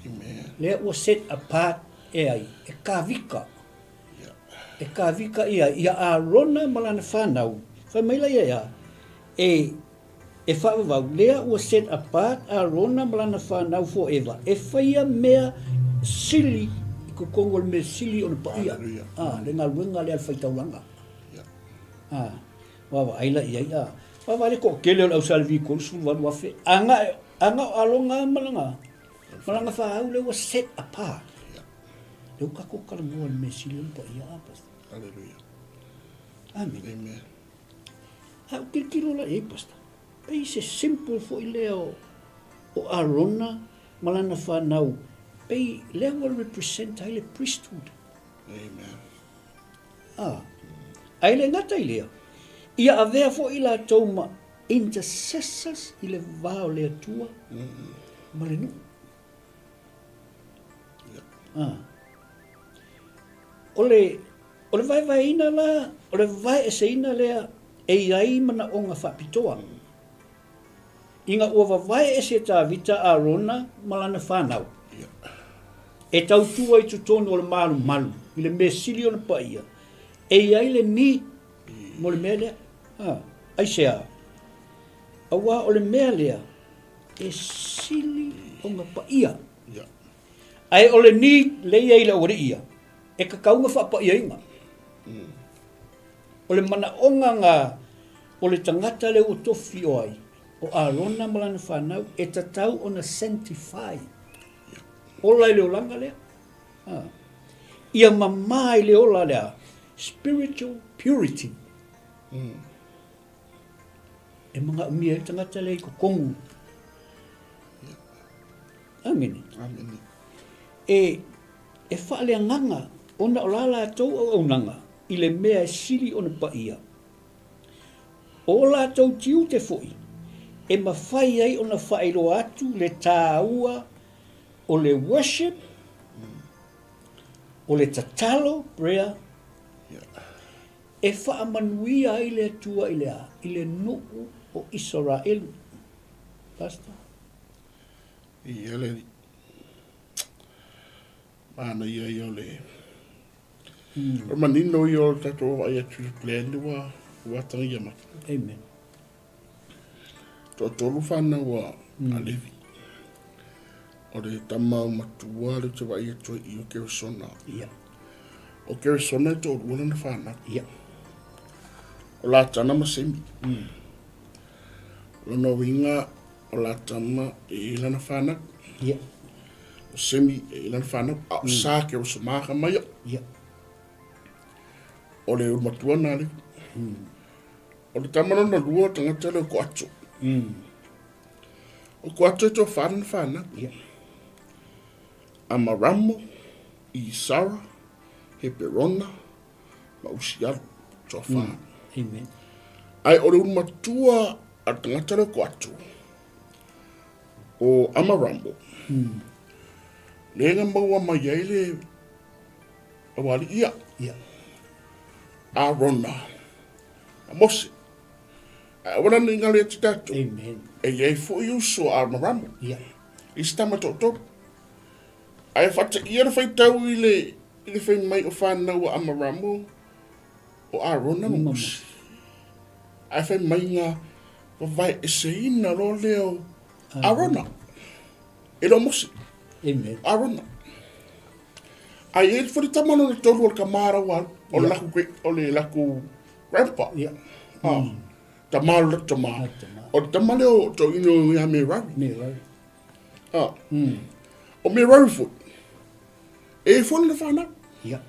Speaker 5: Amen.
Speaker 6: Lea ua set apart e ai, e Tavita. E kāwika ia i a Arona ma lana whanau. Whai mai la ia ia, e, e whaavavau, lea ua set apart Arona ma lana whanau forever. E whaia mea sili i totonu o le mea sili ona paia. Ah, le galuega lea a le faitaulaga. Ah, vaavaai la i ai, ah, vaavaai le toatele o le au Sa Levi 38,000, a na, a na o Arona ma lana, ma lana whanau lea ua set apart. Lea ua tatou talanoa i le mea sili ona paia, a Pastor?
Speaker 5: Hallelujah.
Speaker 6: Amen.
Speaker 5: Amen.
Speaker 6: A ou tilotilo la i ai, Pastor, pei se simple foi lea o, o Arona ma lana fanau, pei lea ua represent ai le priesthood.
Speaker 5: Amen.
Speaker 6: A, ae le gata i lea, ia avea foi latou ma intercessors i le va o le Atua ma le nuu. Ah. O le, o le vaevaeina la, o le vaeeseina lea e i ai manaoga faapitoa. Ina ua vavae ese e Tavita Arona ma lana fanau, e tautua i totonu o le malumalu i le mea sili ona paia, e i ai le need mo le mea lea. Ah, aisea? Aua o le mea lea e sili ona paia. Ae o le need lea i ai i le aualii ia, e tatau ona faapaiaina. O le manaoga na o le tagata lea ua tofi o ai, o Arona ma lana fanau, e tatau ona sanctify. Ola i le olaga lea. Ia mama i le ola lea, spiritual purity. E manaʻomia ai le tagata lea i totonu. Amene.
Speaker 5: Amene.
Speaker 6: E, e faaleagaga ona o la latou auaunaga i le mea e sili ona paia. O latou tiute foi e mafai ai ona faailoa atu le taua o le worship, o le tatalo, prayer, e faamanuia ai le Atua i le a? I le nuu o Isaraelu. Pastor.
Speaker 5: Ia le alii. Manaia ia o le O le manino ia o le tatou vaai atu i le plan ua ua atagia mai.
Speaker 6: Amen.
Speaker 5: Toatolu fanau a a Levi. O le tama matua le ou te vaai atu ai i o Keresona.
Speaker 6: Ia.
Speaker 5: O Keresona e toalua lana fanau.
Speaker 6: Ia.
Speaker 5: O Latana ma Semi. O lona uiga o Latana e i lana fanau.
Speaker 6: Ia.
Speaker 5: O Semi e i lana fanau. A o Sa Keresoma ka maia.
Speaker 6: Ia.
Speaker 5: O le ulumatua na le. O le tama lona lua o tagata lea o Koato. O Koato e toafa lana fanau.
Speaker 6: Ia.
Speaker 5: Amaramo, Isara, Heperona, ma Usialu, toafa.
Speaker 6: Amen.
Speaker 5: Ae o le ulumatua a le tagata lea o Koato, o Amaramo, lea na maua mai ai le aualii ia.
Speaker 6: Ia.
Speaker 5: Arona, ma Mose. Ae aua la ne i galo ia te tatou.
Speaker 6: Amen.
Speaker 5: E i ai foi uso a Amaramo.
Speaker 6: Ia.
Speaker 5: I se tama toatolu. Ae faateia le faitau i le, i le fai mai o fanau a Amaramo, o Arona ma Mose. Ae fai mai na vavaeeseina loa lea o Arona. E le o Mose.
Speaker 6: Amen.
Speaker 5: Arona. Ae i ai foi le tama lona tolu o le tama raua, o le lakou great, o le lakou grandpa.
Speaker 6: Ia.
Speaker 5: Ah, tama o le tama. O le tama lea o toeaina ia Merari.
Speaker 6: Merari.
Speaker 5: Ah. O Merari foi. E foi lana fanau.
Speaker 6: Ia.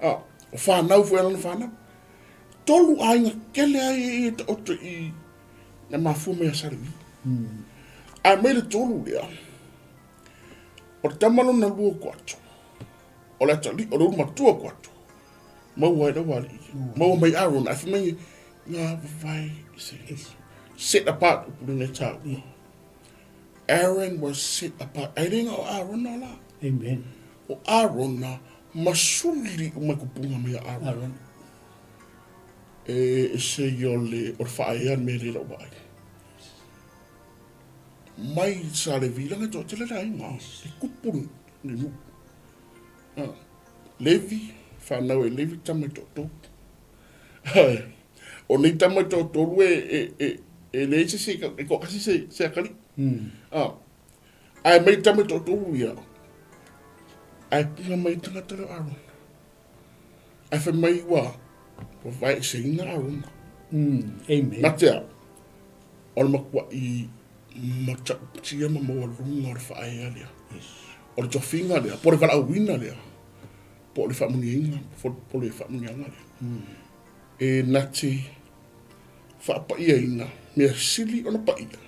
Speaker 5: Ah, o fanau foi a lana fanau. Tolu aiga kele ai e taoto i na mafua mai a Salevi. Ae mai le tolu lea, o le tama lona lua ko atu, o le atalii, o le ulumatua ko atu, maua ai le aualii, maua mai Aaron, ae fai mai ngā vavae ese, set apart upu lenei tāua. Aaron was set apart. Ai le inga o Aarona la.
Speaker 6: Amen.
Speaker 5: O Aarona, masuli uma kupunga mai a Aaron.
Speaker 6: Aaron.
Speaker 5: E, e se i o le, o le whaea me le lau vaai. Mai sa le vilanga to tele la inga. E kupu ni nu. Ah. Levi, whanau e Levi tama to tō. O nei tama to tolu e, e, e, e le se se, e ko kasi se, se akali. Ah. Ae mai tama to tolu ia. Ae punga mai tangata leo Aaron. Ae whai mai ua, ua vai se ina Aaron.
Speaker 6: Amen.
Speaker 5: Na te a, o le makua i matautia ma maualuga o le whaea lea.
Speaker 6: Yes.
Speaker 5: O le tofiga lea, po o le valaauina lea, po o le faamanuiaina, po o le faamanuiaga lea. E na te faapaiaina mea sili ona paia,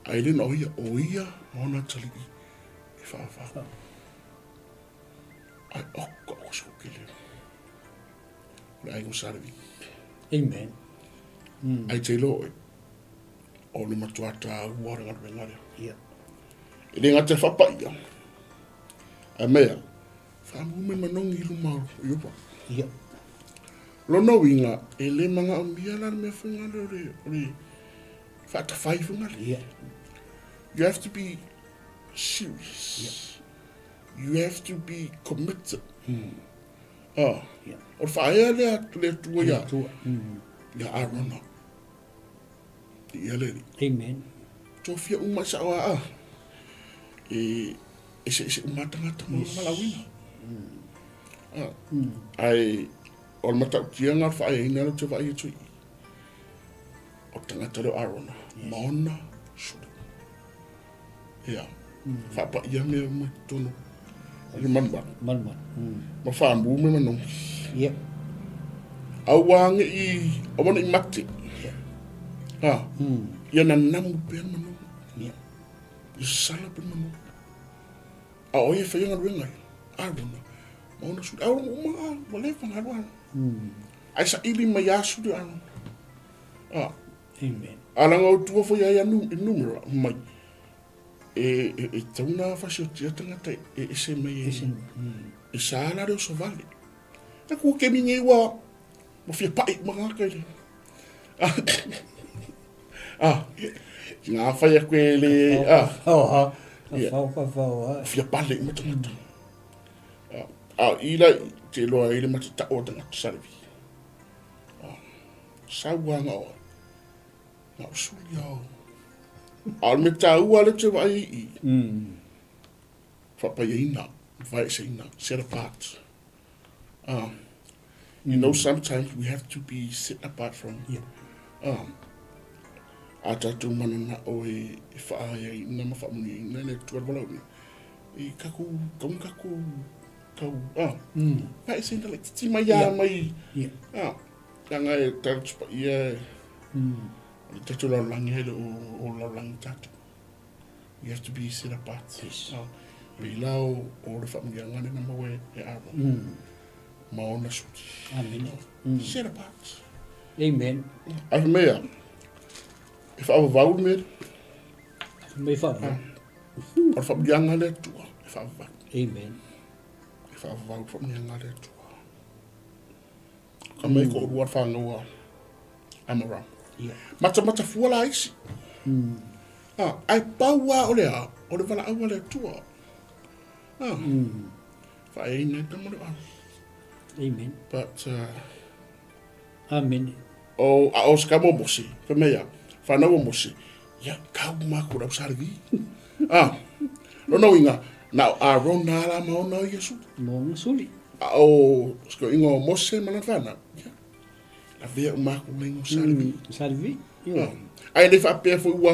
Speaker 5: ae le na o ia, o ia ma ona atalii e faavavau. Ai, oka, o se kele. O le aiga o Sa Levi.
Speaker 6: Amen.
Speaker 5: Ai te iloa oe, o le matua tāua o le galuega lea.
Speaker 6: Ia.
Speaker 5: E le gata e faapaia, ae mea, faamumu mai manogi i luma o Iopa.
Speaker 6: Ia.
Speaker 5: Lona uiga, e le magaomia la le mea foi ngale o le, o le faatafai foi ngale.
Speaker 6: Ia.
Speaker 5: You have to be serious.
Speaker 6: Ia.
Speaker 5: You have to be committed. Ah.
Speaker 6: Ia.
Speaker 5: O le faaea lea le Atua ia,
Speaker 6: Atua.
Speaker 5: ia Arona. Ia le alii.
Speaker 6: Amen.
Speaker 5: Tofia uma i sao aa. E eseese uma tagata ma yes. valaauina. Ah. Ae o le matautia o le faaeaina lea ou te vaai atu i i. O le tagata lea o Arona, yes. ma ona suli. Ia. Faapaia mea uma i totonu i le manumalu.
Speaker 6: Manumalu.
Speaker 5: Ma faamu me manogi.
Speaker 6: Ia.
Speaker 5: Aua ne i, aua ne i mate.
Speaker 6: Ia.
Speaker 5: Ha. Ia nanamu pea le manu. Ia sasala pea le manu. A o ai e faia galuega ia? Arona ma ona suli. A ua uma a ua leva ona alu Arona. Ae saili mai lava suli o Arona. A.
Speaker 6: Amen.
Speaker 5: A leaga o tua foi ai a nu, i numera mai. E, e, e tau na fasiotia tagata e ese mai e, e sa la le oso vale. E kua kemi nei ua, ua fia pa'i uma ngā kai le. Ah, ngā whai a koe le, ah.
Speaker 6: Whao, whao, whao,
Speaker 5: Fia pale uma tagata. Ah, ah, i la, te loa i le mate tao o tagata salevi. Ah, sau anga o, ngā usuli au. A o le mea tāua le te vai i. Whapaiaina, whaeseina, set apart. You know, sometimes we have to be set apart from
Speaker 6: yeah.
Speaker 5: a tātou manana o e, e whaaia i ina ma whaamuni i ina le tuar walau ni. I kaku, kaun kaku, kau, ah, whaeseina le titi mai a mai,
Speaker 6: yeah.
Speaker 5: ah, langa e tātou tupa ia, o le tātou lalolagi hele o, o lalolagi tātou. We have to be set apart.
Speaker 6: Yes.
Speaker 5: Ah, pe la o, o le whamuianga nena mau e, e aro. Ma ona suti.
Speaker 6: Amen.
Speaker 5: Set apart.
Speaker 6: Amen.
Speaker 5: Ai mea, e whaavavau le mea,
Speaker 6: Me whaavavau.
Speaker 5: o le whamuianga le atua, e whaavavau.
Speaker 6: Amen.
Speaker 5: E whaavavau le whamuianga le atua. Ka mei ko rua whanau a Amaram.
Speaker 6: Yeah.
Speaker 5: Matamata fua la isi. Ah, ai pau a o le a, o le wala aua le atua. Ah. Whaeina e tama le au.
Speaker 6: Amen.
Speaker 5: But,
Speaker 6: Amen.
Speaker 5: o, a o ska mo mosi, ka mea, whanau o mosi, ia, kau māku rau saravi. Ah, no no inga, na o Aaron nā la ma ona o Iesu.
Speaker 6: Mo nga suli.
Speaker 5: A o, ska inga o Mose ma lana whanau, ia, la vea o māku nei ngo saravi.
Speaker 6: Saravi. Io.
Speaker 5: Ah, ai le whaapea foi ua,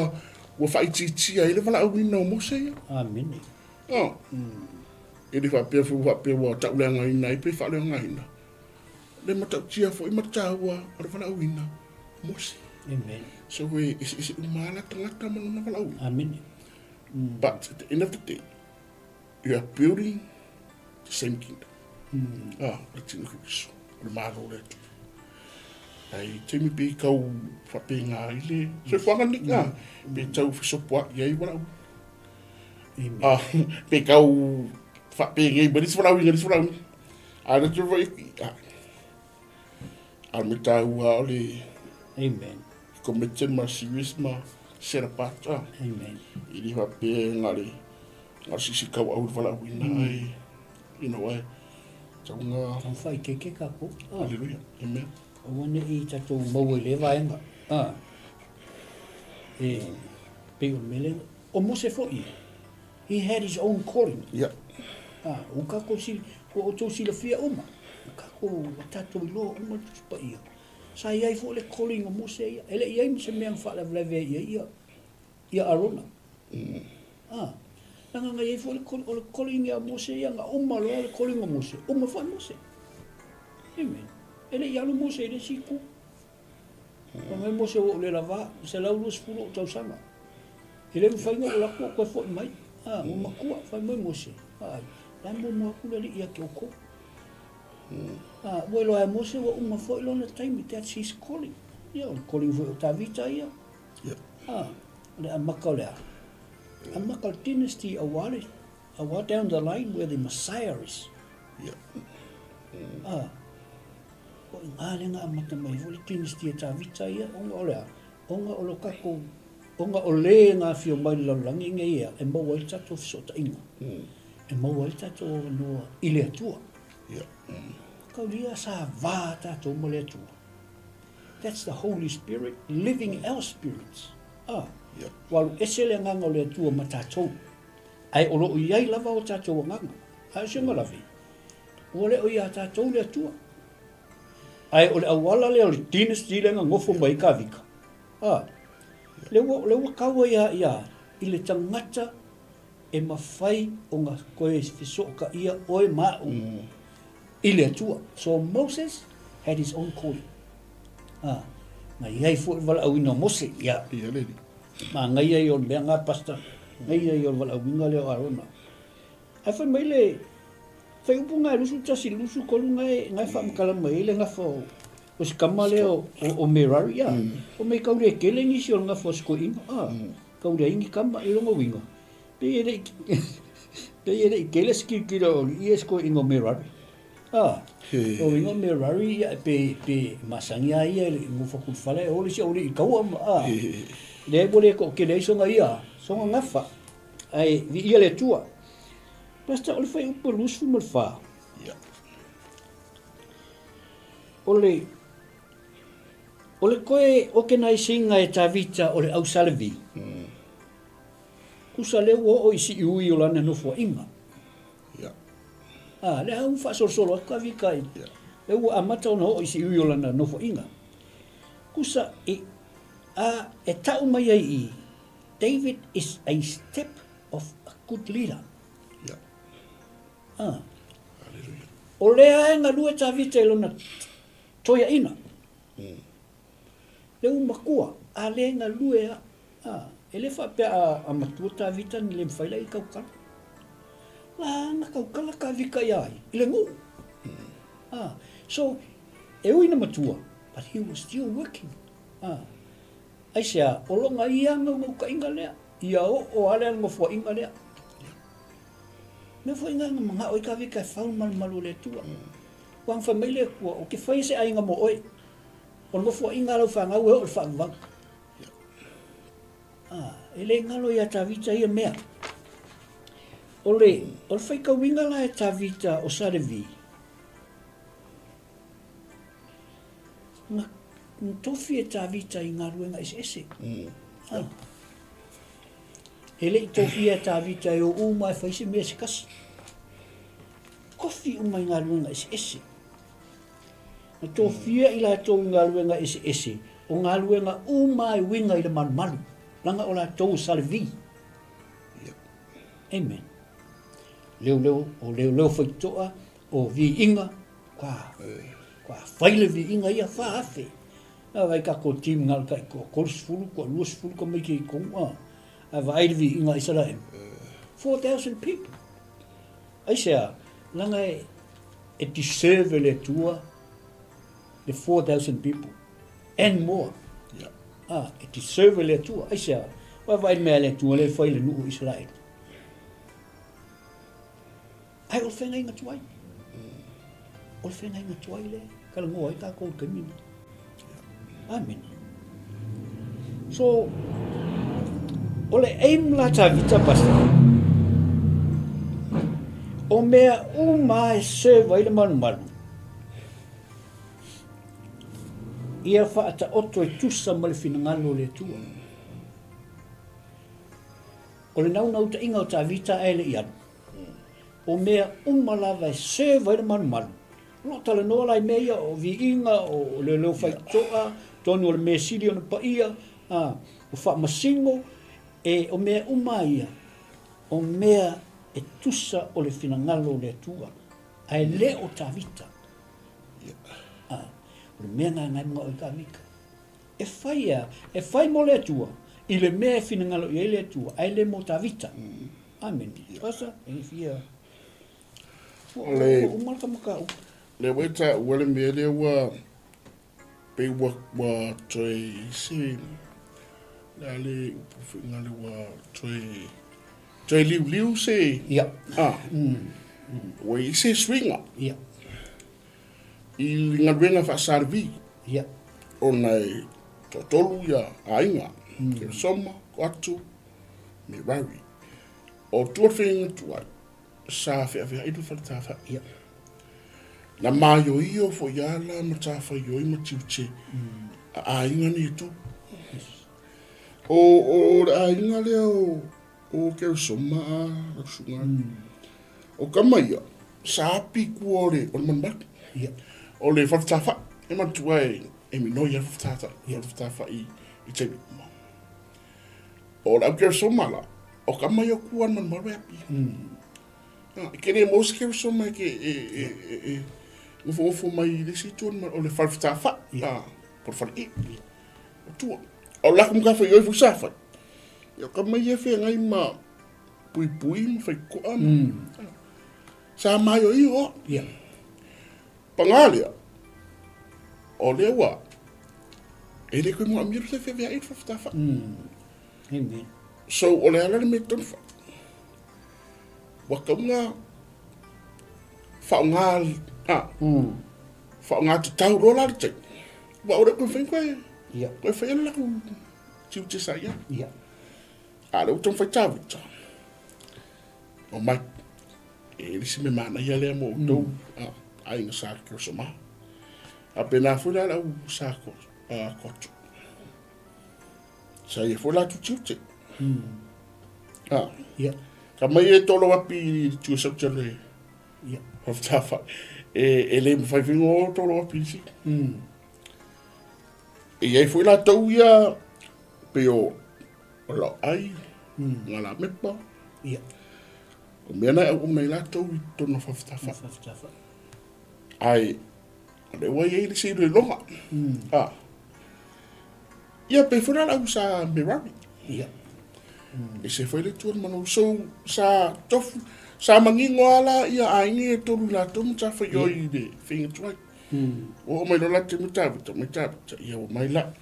Speaker 5: ua whaititia i le wala au ina o Mose ia.
Speaker 6: Amen.
Speaker 5: Ah, e le whaapea foi ua whaapea ua tauleanga ina i pe whaaleanga ina. Le matautia foi ma tāua o le walaauina o Mose.
Speaker 6: Amen.
Speaker 5: So e ese ese uma ala tangata ma lona walaauina.
Speaker 6: Amen.
Speaker 5: But at the end of the day, you are building the same kingdom. Ah, le tino Keriso, o le malo le Atua. Ai taimi pe kau whapenga i le soifuaga nei, ah, pe tau fesopoa i ai walaau.
Speaker 6: Amen.
Speaker 5: Ah, pe kau whapengei ma nisi walaauina, nisi walaauina. A le tino foi, ah, a me tāua o le
Speaker 6: Amen.
Speaker 5: committed ma serious ma set apart. Ah.
Speaker 6: Amen.
Speaker 5: I le whapea ngā le, ngā sisi kau au le walaauina ai, you know, ai, tau ngā,
Speaker 6: Tau whai ke ke ka ko. Ah.
Speaker 5: hallelujah, amen.
Speaker 6: Aua ne i tatou maua i le vaega. Ah. E, pei o le mea lea. O Mose foi, he had his own calling.
Speaker 5: Yeah.
Speaker 6: Ah, o kakou si, ua outou silafia uma. O kakou, ua tatou iloa uma le Tusi Paia. Sa i ai foi le calling o Mose ia. E le i ai ma se mea na faalavelave ai i ai ia, ia Arona. Ah, leaga na i ai foi le o le calling ia Mose ia, na uma loa le calling o Mose, uma foi Mose. Amen. E le i alu Mose i le isi itu. Fai mai Mose ua ou le lava, 120 ou tausaga. E le mafai ona ou alu atu ou toe foi mai. A, ua matua, fai mai Mose, ai, la e muamua atu le Alii ia te outou. A, ua iloa e Mose ua uma foi lona taimi, that's his calling. Ia, o le calling foi o Tavita ia. A, o le amata o le a? Amata o le dynasty aua le, aua down the line where the Messiah is. A, O i ngā lea na amata mai foi le dynasty a Tavita ia, ona o le a? Ona o lo tatou, ona o le na afio mai le lalolagi nei ia, e maua ai le tatou fesootaiga. E maua ai le tatou avanoa i le Atua. Kaulia sa va tatou ma le Atua. That's the Holy Spirit living in our spirits. Ah, ua alu ese le agaga o le Atua ma tatou. Ae o lo o i ai lava o tatou agaga. Ae o si ona lave, Ua le o iā tātou le Atua. Ae o le auala lea o le dynasty lea na nofo mai ai Kavika. A, le ua, le ua kau ai ia, ia, i le tagata e mafai ona koe fesootaia oe ma a'u i le Atua. So Moses had his own calling. A, Na i ai foi le valaauina o Mose, ia.
Speaker 5: Ia le alii.
Speaker 6: Manaia ia o le mea na, Pastor. Manaia ia o le valaauina lea o Arona. Ae fai mai le faiupu na e 21 i le 23 na e, na e faamatala mai ai le gafa o, o si tama lea o, o, o Merari, ia. Fai mai tau le tele nisi o le gafa o si toeaina, a, tau leai ni tama i lona uiga. Pei e le i, pei e le i tele se tilotilo o alii ia i si toeaina o Merari. A, o uiga o Merari, ia, pe, pe masani lava ia i le nofo atu i le fale ae o le isi aulii i taua ma, a, lea ua le toatele ai sona ia, sona gafa. Ae viia le Atua. Pastor, o le fuaiupu e 24.
Speaker 5: Ia.
Speaker 6: O le, o le toe okenaisiga e Tavita o le au sa Levi. Tusa lea ua oo i si'iui o lana nofoa'iga.
Speaker 5: Ia.
Speaker 6: A, lea ua faasolosolo atu Tavita i,
Speaker 5: Ia.
Speaker 6: lea ua amata ona oo i si'iui o lana nofoa'iga. Tusa i, a, e ta'u mai ai i, David is a step of a good leader.
Speaker 5: Ia.
Speaker 6: A.
Speaker 5: Hallelujah.
Speaker 6: O lea e galue Tavita i lona toeaina. Le ua matua, a le galue a. A, e le faapea a, a matua Tavita na le mafai la i tautala. La na tautala Tavita ia ai, i le nuu. A, so, e ui na matua, but he was still working. A, aisea, o lona ia naunautaiga lea, ia oo a lea nofoaiga lea. Mea foi na na manao ai Tavita e fau le malumalu o le Atua. Ua fai mai le Atua, ou te faia se aiga mo oe. O le nofoaiga a lau fanau e oo i le faavavau. Ah, e le galo ia Tavita ia mea. O le, o le faitauina la e Tavita o sa Levi, na, na tofi e Tavita i galuega eseese. Ah. E le i tofia e Tavita e o uma e fai se mea se tasi. Tofi uma i galuega eseese. Na tofia i latou i galuega eseese, o galuega uma e uiga i le malumalu, leaga o latou o sa Levi. Amen. Leoleo, o leoleo faitotoa, o viiga, kua, kua fai le viiga ia 4,000. A vaai tatou team na o le tai toa 30, toa 20 tamaiti i totonu, a, ae vaai le viiga a Isaraelu. 4,000 people. Aisea? Leaga e, e deserve e le Atua le 4,000 people and more.
Speaker 5: Yeah.
Speaker 6: Ah, e deserve e le Atua. Aisea? Ua vaai le mea a le Atua lea e fai i le nuu o Isaraelu. Ae o le feagaiga tuai. O le feagaiga tuai lea e talanoa ai tatou i le taimi lenei. Amene. So, o le aim la Tavita Pastor, o mea uma e serve ai le malumalu, ia faataoto e tusa ma le finagalo o le Atua. O le naunautaiga o Tavita ae le i alu, o mea uma lava e serve ai le malumalu, o lo o talanoa la i mea ia o viiga, o leoleo faitotoa, tonu o le mea sili ona paia, a, o faamasino, e, o mea uma ia, o mea e tusa o le finagalo o le Atua, ae le o Tavita. A, o le mea na na e manao ai Tavita. E fai e a? E fai mo le Atua, i le mea e finagalo i ai le Atua, ae le mo Tavita. Amene. Pastor, e fia...
Speaker 5: O le...
Speaker 6: Ua uma le mataupu.
Speaker 5: Le ua e taua le mea lea ua... pei ua, ua toe i se... Le a le upu foi ngā le ua toe... Toe liuliu se...
Speaker 6: Ia.
Speaker 5: Ah. Ua i se suiga.
Speaker 6: Ia.
Speaker 5: I le galuega faa-Saravi.
Speaker 6: Ia.
Speaker 5: Ona e toatolu ia aiga. Keresoma, Koatu, me Rari. O tua whenga tuai, sa feafea'i le fale tāwhai.
Speaker 6: Ia.
Speaker 5: Na māioio fo i ala ma tāwhaioi ma tiute a aiga nei e tolu. O, o, o le aiga lea o, o Keresoma a Rasuga. O kama ia, sa api kua o le, o le manumaru.
Speaker 6: Ia.
Speaker 5: O le fale tāwhai, e manatua e, e minoi a le fale tāwhai i taimi uma. O le au Keresoma la, o kama ia kua le manumaru e api. Ah, e ke le mo se Keresoma e ke e, e, e, e, ngofo ngofo mai i le isi itu o le fale tāwhai, ah, po le fale i. O tua. O laku matafaioi foi sa fai. Ia o tama ia e feagai ma puipui ma faitotoa ma. Sa maioio lava.
Speaker 6: Ia.
Speaker 5: Paga lea, o lea ua e le toe manaomia le feaveai le faafetafai.
Speaker 6: Amen.
Speaker 5: So o le ala le mea e tatau ona fai, ua tatau ona faaaoga a, faaaoga tatau loa la le taimi, aua ua le toe mafai ona toe,
Speaker 6: Ia.
Speaker 5: toe faia le latou tiute sa i ai.
Speaker 6: Ia.
Speaker 5: A o lea ua taumafai Tavita, omai, e le isi mea manaia lea mo outou, a, aiga sa Keresoma. A pēnā foi la le au sa Kotu. Sa ia foi latou tiute. A,
Speaker 6: Ia.
Speaker 5: ka mai e tolo api i le tiu sau tele.
Speaker 6: Ia.
Speaker 5: Faafetai. E, e le mafai foi ona tolo api i si. E i ai foi latou ia pei o o Laoai, Ngalamepa.
Speaker 6: Ia.
Speaker 5: O mea na e auauna ai latou i totonu o Faafetafai.
Speaker 6: Faafetafai.
Speaker 5: Ae o lea ua i ai le isi iloiloga. A. Ia pei foi la le au sa Merari.
Speaker 6: Ia.
Speaker 5: Ese foi le Atua le manu. So sa tofu, sa manino lava la ia aiga ia e tolu i latou matafaioi i le faiga tuai. Ua oo mai loa la taimi o Tavita, mai Tavita, ia ua mai la.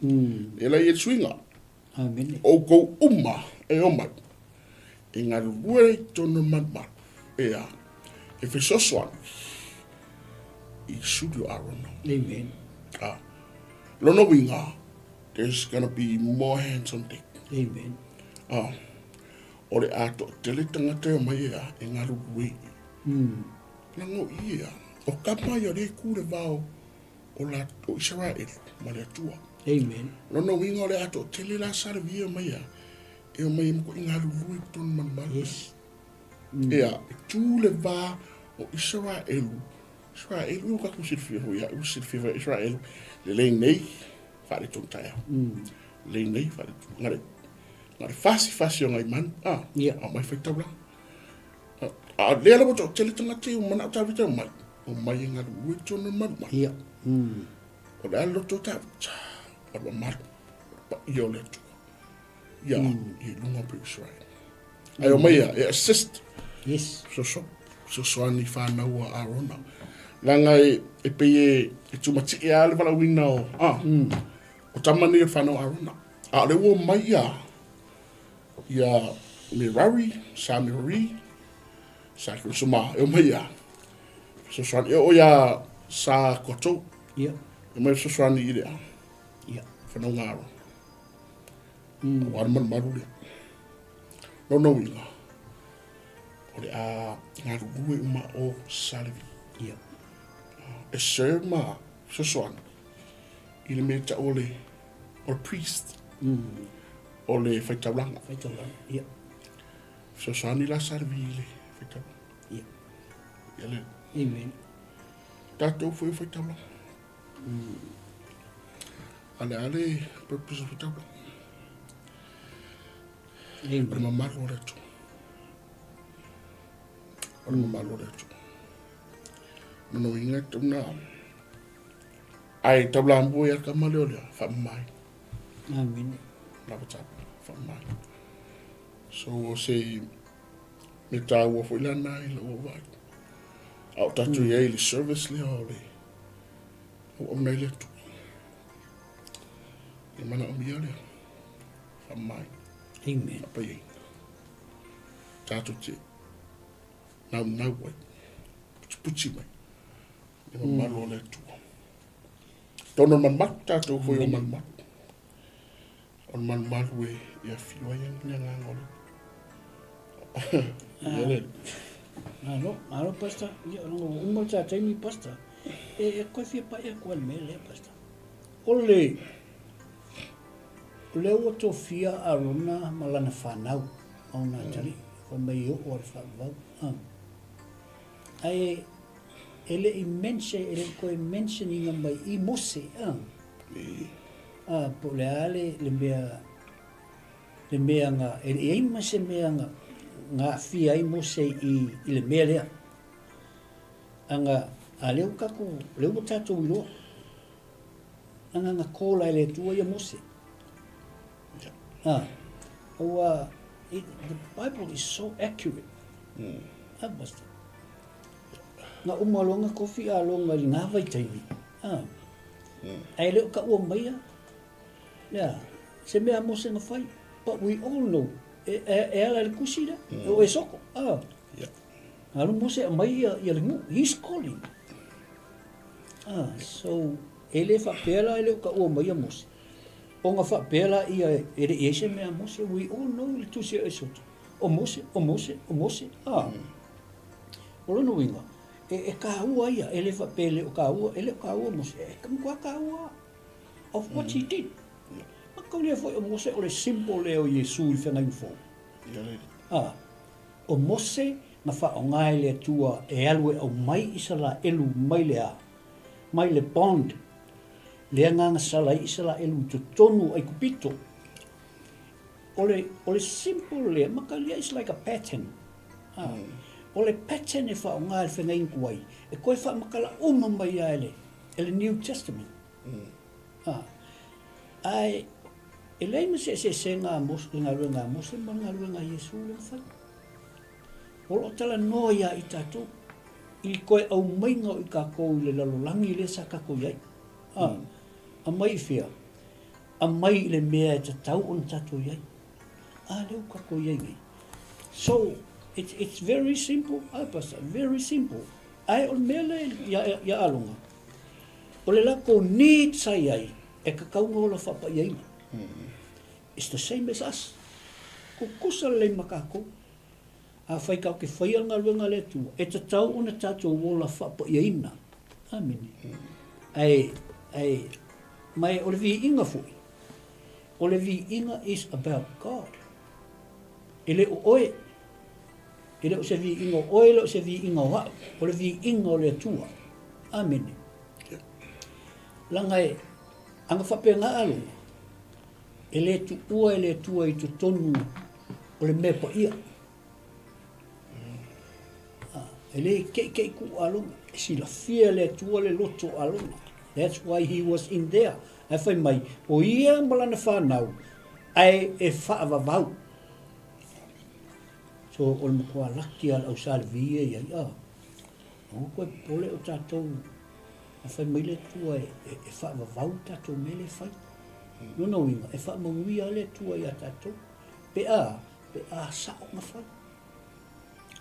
Speaker 5: Lea la i ai le suiga.
Speaker 6: Amene.
Speaker 5: Outou uma e omai, e galulue i totonu o le malumalu, e a, e fesoasoani i suli o Arona.
Speaker 6: Amen.
Speaker 5: A, lona uiga, there's gonna be more hands on deck.
Speaker 6: Amen.
Speaker 5: A, o le a toatele tagata e omai e a, e galulue i i. Leaga o i e a, o kama ia o lea e ku le vao o la, o Isaraelu ma le Atua.
Speaker 6: Amen.
Speaker 5: Lona uiga o le a toatele la sa le via mai a, e omai e makuai galulue i totonu malumalu.
Speaker 6: Yes.
Speaker 5: Ea, e tu le va o Isaraelu. Isaraelu, ua tatou silafia foi ia, ua silafia foi Isaraelu, lelei nei, faaletonu taeao. Lelei nei, faaletonu, na le, na le fasi fasi o nai manu, ah,
Speaker 6: Yeah.
Speaker 5: a mai fai taulaga. A o lea lava toatele tagata ia ua manao Tavita e omai, omai e galulue i totonu o le malumalu.
Speaker 6: Ia.
Speaker 5: O le a le loto o Tavita, o le mamalu, o le paia o le Atua. Ia, i luga o pe Israel. Ae omai ia, e assist.
Speaker 6: Yes.
Speaker 5: Fesoasoani i whanau a Arona. Leaga e, e pei e, e tumatie lava le valaauina o, ah, o tama nei o le whanau a Arona. A o lea ua omai ia, ia Merari, sa Merari, sa Keresoma, e omai ia, fesoasoani. E oo ia sa Kotou,
Speaker 6: Ia.
Speaker 5: e omai fesoasoani i le a,
Speaker 6: Ia.
Speaker 5: whanau a Arona. Aua le malumalu lea. Lona uiga, o le a galulue uma o Salevi.
Speaker 6: Ia.
Speaker 5: E serve ma fesoasoani i le mea e tau o le, o le priest, o le faitaulaga.
Speaker 6: Faitaulaga. Ia.
Speaker 5: Fesoasoani la Salevi i le faitaulaga.
Speaker 6: Ia.
Speaker 5: Ia le.
Speaker 6: Amen.
Speaker 5: Tatou foi o faitaulaga. A le a le purpose o faitaulaga. O le mamalu o le Atua. O le mamalu o le Atua. Lona uiga e tatau ona ae taulamua ia le tama lea o le faamamaina.
Speaker 6: Amene.
Speaker 5: Lava tapa, faamamaina. So o se mea taua foi la na i lau vaai. A o tatou i ai i le service lea o le auauna i le Atua. E manaomia lea. Faamamaina.
Speaker 6: Amen.
Speaker 5: Faapaiaina. Tatou te naunau ai. Putiputi mai. Le mamalu o le Atua. Tonu o le malumalu, tatou foi o malumalu. O le malumalu e, e afio ai le agaga o le Ia le.
Speaker 6: Malo, malo Pastor. Ia, ona ua uma le ta taimi Pastor. E, e koe fia pai atu ai le mea lea Pastor. O le, o lea ua tofia Arona ma lana fanau, ma ona atalii, fai mai e oo a le faavavau. Ah. Ae e le i mention, e le i toe mention ina mai i Mose, ah. Ah, po o le a le, le mea, le mea na, e le i ai ma se mea na, na aafia ai Mose i, i le mea lea. Aga, a lea ua tatou, lea ua tatou iloa. Agaga call e le Atua ia Mose. Ah, aua, it, the Bible is so accurate. Ah, Pastor. Na uma loa nga kofi a longa i ngā vaitaimi. Ah. Ae le o kaua maia, lea, se mea a Mose na fai. But we all know, e, e, e ala i le kusi lea, mm. o e soko. Ah.
Speaker 5: Yeah.
Speaker 6: Alu Mose a mai ia, ia le nuu, he's calling. Ah, so, e le faapea la e le o kaua mai a Mose. Ona faapea la ia e le i ai se mea a Mose, we all know le tusi a Esoto. O Mose, o Mose, o Mose, ah. O lona uiga, e, e kāua ia, e le faapea e le o kāua, e le o kāua Mose, e matua kāua of what he did. Ma kaulia foi o Mose o le symbol lea o Iesu i le feagaiga fou. Ah, o Mose na faaaoga e le Atua e alu e aumai Isaraelu mai le a? Mai le bond, le agaga sala ai Isaraelu i totonu o Aikupito. O le, o le symbol lea, ma kaulia is like a pattern. Ah, o le pattern e faaaoga e le feagaiga tuai, e toe faamatala uma mai lava e le, e le New Testament. Ah, ae e leai ma se eseesega a Mose, le galuega a Mose ma le galuega a Iesu lea na fai. O lo o talanoa ia i tatou i le toe aumaiga o i tatou i le lalolagi lea sa tatou i ai. Ah, aumai i fea? Aumai i le mea e tatau ona tatou i ai. A lea ua tatou i ai nei. So, it's, it's very simple, ah, Pastor, very simple. Ae o le mea lea ia, ia Alonga, o le latou need sa i ai, e tatau ona ola faapaiaina. It's the same as us. Tutusa lelei ma tatou. Afai tatou te faia le galuega a le Atua, e tatau ona tatou ola faapaiaina. Amene. Ae, ae, ma e o le viiga foi, o le viiga is about God. E le o oe, e le o se viiga o oe, e le o se viiga o au, o le viiga o le Atua. Amene. Leaga e, a na faapena a luna, e le tuua e le Atua i totonu o le mea paia. E le keʻikeʻi kuʻu Alona. E silafia e le Atua le loto o Alona. That's why he was in there. Ae fai mai, o ia ma lana whanau, ae e whaavavau. So, o le matua laki a le au Sa Levi ia i ai, a. Aua koe popole o tatou, a fai mai le Atua e, e, e whaavavau tatou mea le fai. Lona uiga, e faamanuia le Atua iā tatou. Pe a, pe a sao na fai.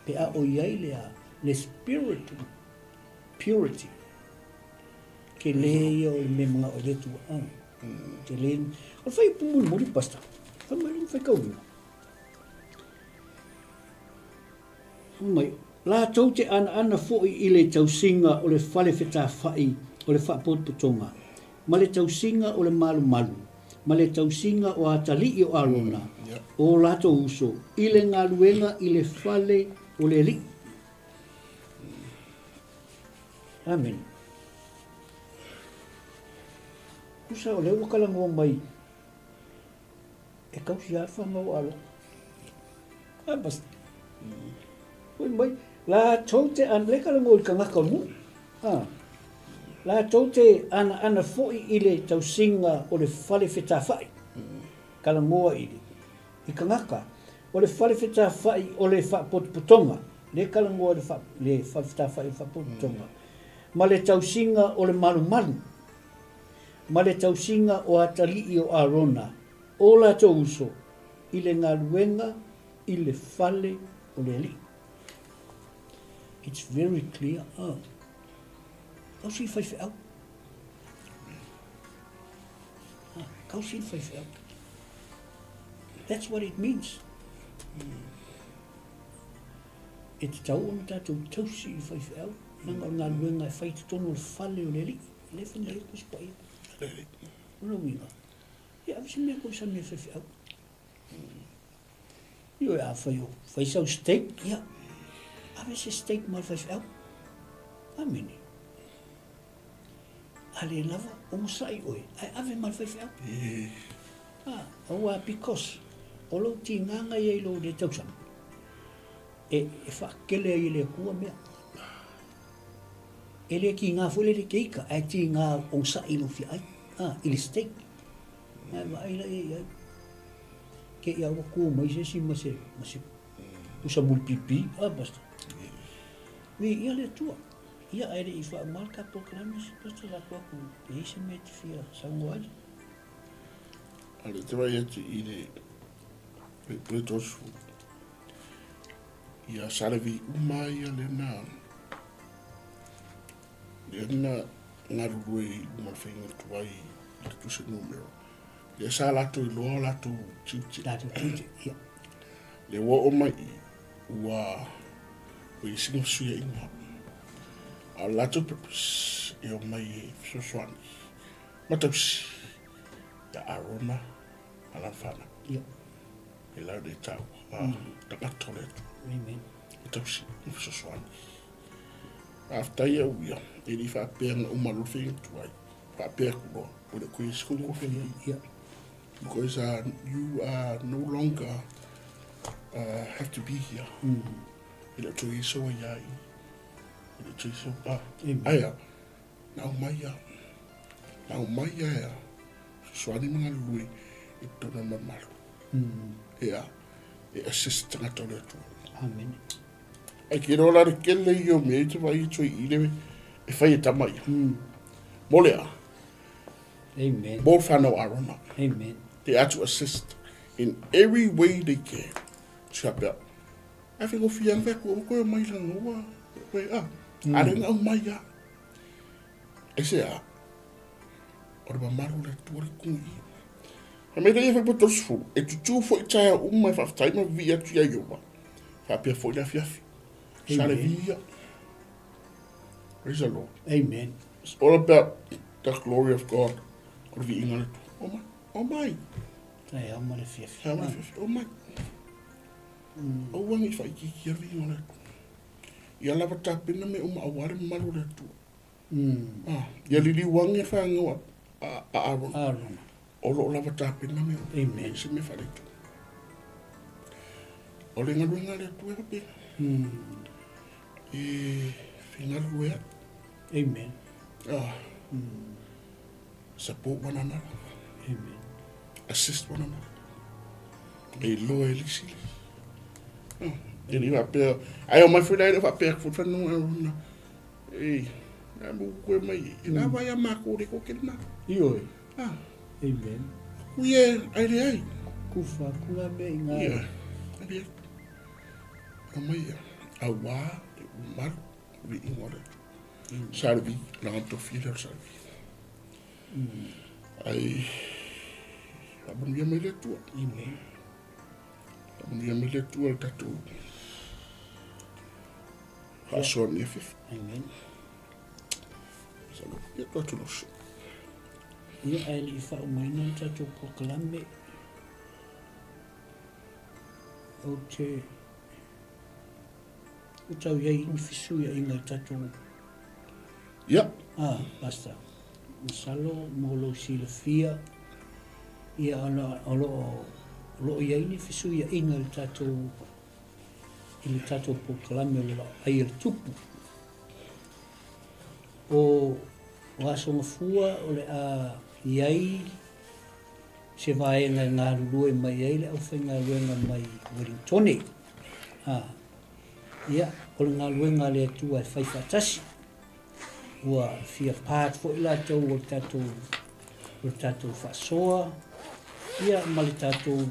Speaker 6: Pe a o i ai le a, le spirit purity. Ke le ia o le mea mangao i le Atua. Ah. Ke le, o le whai upu mulimuli, pastor. Whai mai le whai kaulinga. Fai mai, Latou te anaana foi i le tausiga o le fale fetafai o le faapotopotoga, ma le tausiga o le malumalu, ma le tausiga o atalii o Arona, o latou uso, i le galuega i le fale o le Alii. Amene. Tusa o lea ua talanoa mai E tausi lava le fanau a Lota. A basta. Fai mai, latou te ana, le talanoa i le tagata o le nuu. A, latou te anaana foi i le tausiga o le fale fetafai. Talanoa i le, i tagata. O le fale fetafai o le faapotopotoga, le talanoa i le, fa, le fale fetafai o le faapotopotoga, ma le tausiga o le malumalu. ma le tausiga o atalii o Arona, o latou uso, i le galuega i le fale o le Alii. It's very clear. Oh. Tausi i faifeau. Ah, tausi i faifeau. That's what it means. E tatau ona tatou tausi i faifeau, leaga o le galuega e fai i totonu o le fale o le Alii. E le fai mai ai Tusi Paia. O lona uiga, ia ave se mea koe sa mea faifeau. Ioe, a fai o fai sau steak, ia, ave se steak ma le faifeau. Amene. A le lava, onosai oe, ae ave ma le faifeau. Ah, aua because o lou tigaga ia i lou le tausaga, e, e faakele ai e le Atua mea. E le tiga foi lele te ika, ae tiga onosai i lou fia ai. A, i le stake. Ae vaai laia i ai. Te i a ua tu mai se isi ma se, ma se pusa mulipipi, a, Pastor. Viia le Atua. Ia, ae le i faauma le ta polokalame, Pastor, lako atu e i ai se mea e te fia saunoa ai.
Speaker 5: A le te vai atu i le le 30. Ia sa le uma ia lena lea na galulue i luma o le faiga tuai i le tusi numera. Lea sa latou iloa o latou tiute.
Speaker 6: Latou tiute, ia.
Speaker 5: Lea ua oo mai i ua ua i ai sina fesuiaiga. A o le latou purpose e omai e fesoasoani ma tausi ia Arona ma lana fanau.
Speaker 6: Ia.
Speaker 5: E lau le tau a tagata o le Atua.
Speaker 6: Amen.
Speaker 5: E tausi ma fesoasoani. Faafetai au ia, e le i faapea na uma loa le faiga tuai. Faapea atu loa, ua le o toe isi kofi.
Speaker 6: Ia.
Speaker 5: Because you are no longer have to be here. E le o toe isi au ia i. E le o toe isi au. Ah, aia, na aumai ia. Na aumai ia ea. Fesoasoani ma galulue i totonu o le malumalu. Ea, e assist tagata o le Atua.
Speaker 6: Amen.
Speaker 5: Ai ke iloa la le kele ia o mea i te vaai atu ai i le e fai e tama ia. Mo le a?
Speaker 6: Amen.
Speaker 5: Mo le whanau Arona.
Speaker 6: Amen.
Speaker 5: They are to assist in every way they can. Tia pea. Ai whaingofie ana whai kua koe mai langa ua. Koe a. Are nga au mai a. Ai se a. O le mamalu o le Atua le kugi i. Fai mai lea fai 30, e tutū foi taeao uma e faafetai ma vivii atu iā Ieova, faapea foi le afiafi. Sa le viia. Praise the Lord.
Speaker 6: Amen.
Speaker 5: It's all about the glory of God. O le viiga o le Atua. Oh my, oh my.
Speaker 6: Taeao ma le afiafi.
Speaker 5: Taeao ma le afiafi. Oh my. Aua ne i faaitiitia le viiga o le Atua. Ia lava tapena mea uma aua le mamalu o le Atua. Ah, ia liliu ane le fanau a, a, a Arona.
Speaker 6: Arona.
Speaker 5: O lo o lava tapena mea.
Speaker 6: Amen.
Speaker 5: Se mea faaletonu. O le galuega a le Atua e faapena. E fingalue ai.
Speaker 6: Amen.
Speaker 5: Ah. Support one another.
Speaker 6: Amen.
Speaker 5: Assist one another. E iloa e le isi le isi. Ah, e le faapea, ai o mai foi la e le faapea atu foi le fanua a Arona. Ei, na mo koe mai e la vai a mākou le koke lena.
Speaker 6: Ioe.
Speaker 5: Ah.
Speaker 6: Amen.
Speaker 5: Kui e, ai le ai.
Speaker 6: Kufa aku la mea i ngā.
Speaker 5: Ia, ai le ai. A mai ia, a wā, le umalu, le ingoa le atu. Sa le vi, la ngam tofi le sa le vi. Ai, a manuia mai le Atua.
Speaker 6: Amen.
Speaker 5: A manuia mai le Atua le tatou. Faasoa nei afiafi.
Speaker 6: Amen.
Speaker 5: Masalo, ia atu atu lau susuga.
Speaker 6: Ia, ae le i faaumaina le tatou polokalame, ou te ua tau i ai ni fesuiaiga i tatou
Speaker 5: Ia.
Speaker 6: Ah, Pastor, masalo mo lou silafia, ia ona o lo o, o lo o i ai ni fesuiaiga i le tatou i le tatou polokalame o le Laau a le Tupu. O o Aso Gafua o le a i ai se vaega e galulue mai ai le aufaigaluega mai Wellingtone. A, ia, o le galuega a le Atua e fai faatasi. Ua fia part foi latou o le tatou, o le tatou faasoa, ia, ma le tatou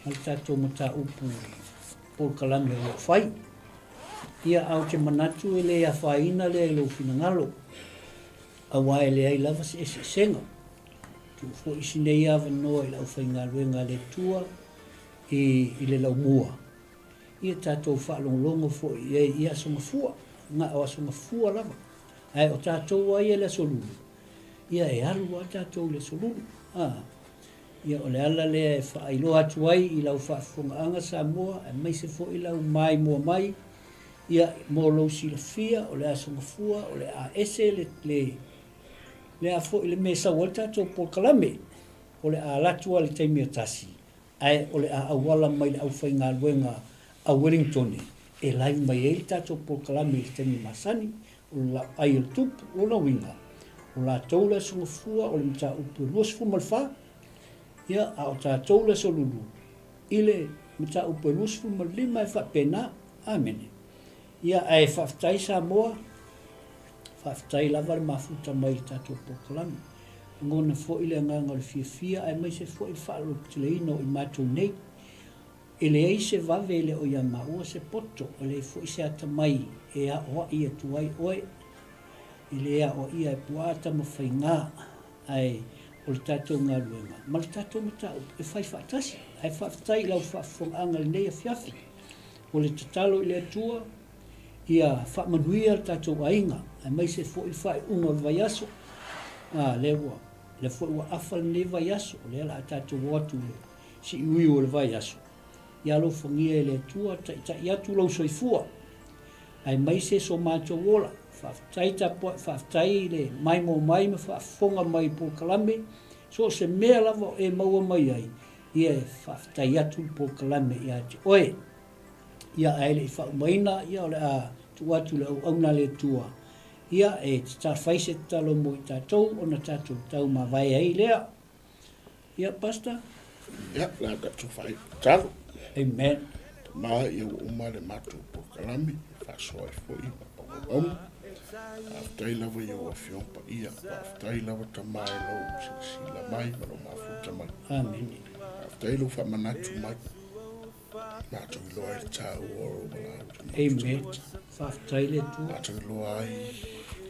Speaker 6: ma le tatou mataupu polokalame o lo o fai. Ia, ae ou te manatu e le afaina lea i lou finagalo, aua e leai lava se eseesega. Tuu foi si nei avanoa i le aufaigaluega a le Atua i, i le laumua. Ia tatou faalogologo foi i ai i Aso Gafua, na o Aso Gafua lava. Ae o tatou lava ia i le Aso Lulu, ia e alu lava tatou i le Aso Lulu. A. Ia, o le ala lea e faailoa atu ai i lau faafofogaaga Samoa, aemaise foi lau maimoa mai, ia, mo lou silafia, o le Aso Gafua, o le a ese le, le, le a foi le mea e sau ai le tatou polokalame, o le a alu atu lava i le taimi e tasi, ae o le a auala mai le aufaigaluega a Wellingtone e live mai ai le tatou polokalame i le taimi masani, o le laau ai o le tupu, lona uiga, O latou le Aso Gafua o le mataupu e 24, ia, a o tatou le Aso Lulu i le mataupu e 25 e faapena. Amene. Ia, ae faafetai Samoa, faafetai lava le mafuta mai i le tatou polokalame. Lagona foi le agaga o le fiafia aemaise foi le faalototeleina o i matou nei. E leai se vave e le o ia maua se poto, e leai foi se atamai e aoai atu ai oe. E le aoaia e puaa tama faiga, ae o le tatou galuega ma le tatou mataupu e fai faatasi. Ae faafetai i lau faafofogaaga i lenei afiafi. O le tatalo i le Atua, ia faamanuia le tatou aiga, aemaise foi le faaiuga o le vaiaso. A, lea ua, lea foi ua afa lenei vaiaso, o lea o le a tatou o atu i le siuiu o le vaiaso. Ia alofagia e le Atua, taitai atu lou soifua, aemaise so matou ola. Faafetai tapuai, faafetai i le maimoa mai ma faafofoga mai i polokalame, so o se mea lava o e maua mai ai, ia e faafetai atu le polokalame ia te oe. Ia ae le i faaumaina, ia o le a tuu atu i le auauna a le Atua, ia e tatalo, fai se tatalo mo i tatou ona tatou tau mavae ai lea. Ia, Pastor?
Speaker 5: Ia, o le a tatou faitalo.
Speaker 6: Amen.
Speaker 5: Tama, ia ua uma le matou polokalame, e faasoa ai foi ma auauauna. Faafetai lava i ou Afioga Paia. Faafetai lava Tama i lou silasila mai ma lou mafuta mai.
Speaker 6: Amen.
Speaker 5: Faafetai lou faamanatu mai. Matou iloa ai le taua o lou valaau.
Speaker 6: Amen. Faafetai le Atua.
Speaker 5: Matou iloa ai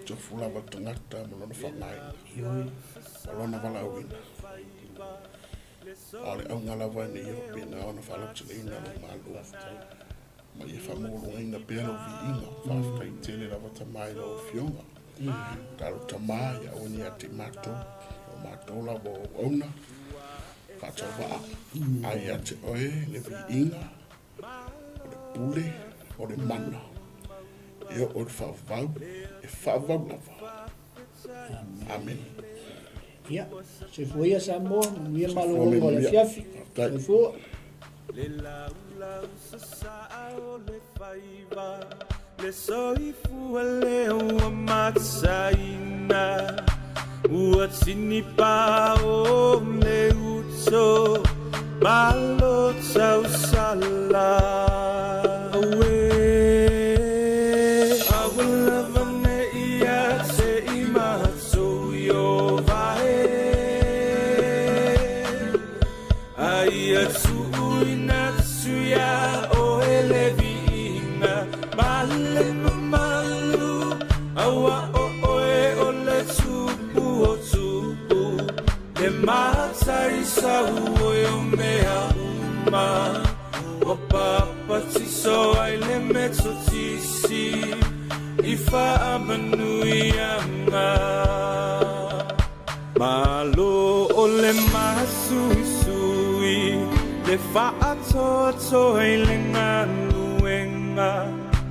Speaker 5: tofu lava le tagata ma lona faaaogaina.
Speaker 6: Ioe.
Speaker 5: Ma lona valaauina. A o le auga lava ina ia faapena ona faalauteleina lou Malo. Ma ia faamaualugaina pea lou viiga. Faafetai tele lava Tama i lau Afioga. Talo Tama, ia aua ne i ia te i matou, o matou lava o auauna, faatauvaa. A ia te oe le viiga, o le pule, o le mana, e oo i le faavavau, e faavavau lava. Amene.
Speaker 6: Ia, soifua ia Samoa, manuia malologa o le afiafi. Soifua.
Speaker 4: Le laulau sasaa o le faiva, Le soifua lea ua mataina, Ua tinipa o le uto ma lo tausala. Auē, aua lava ne i a te i matou i o vae, A ia tuuina atu iā oe le viiga ma le mamalu, Aua o oe o le Tupu o tupu, Le matai sauoi o mea uma, Ua papatiso ai le Metotisi i faamanuiaga. Malo o le masuisui, le faatoatoa i le galuega,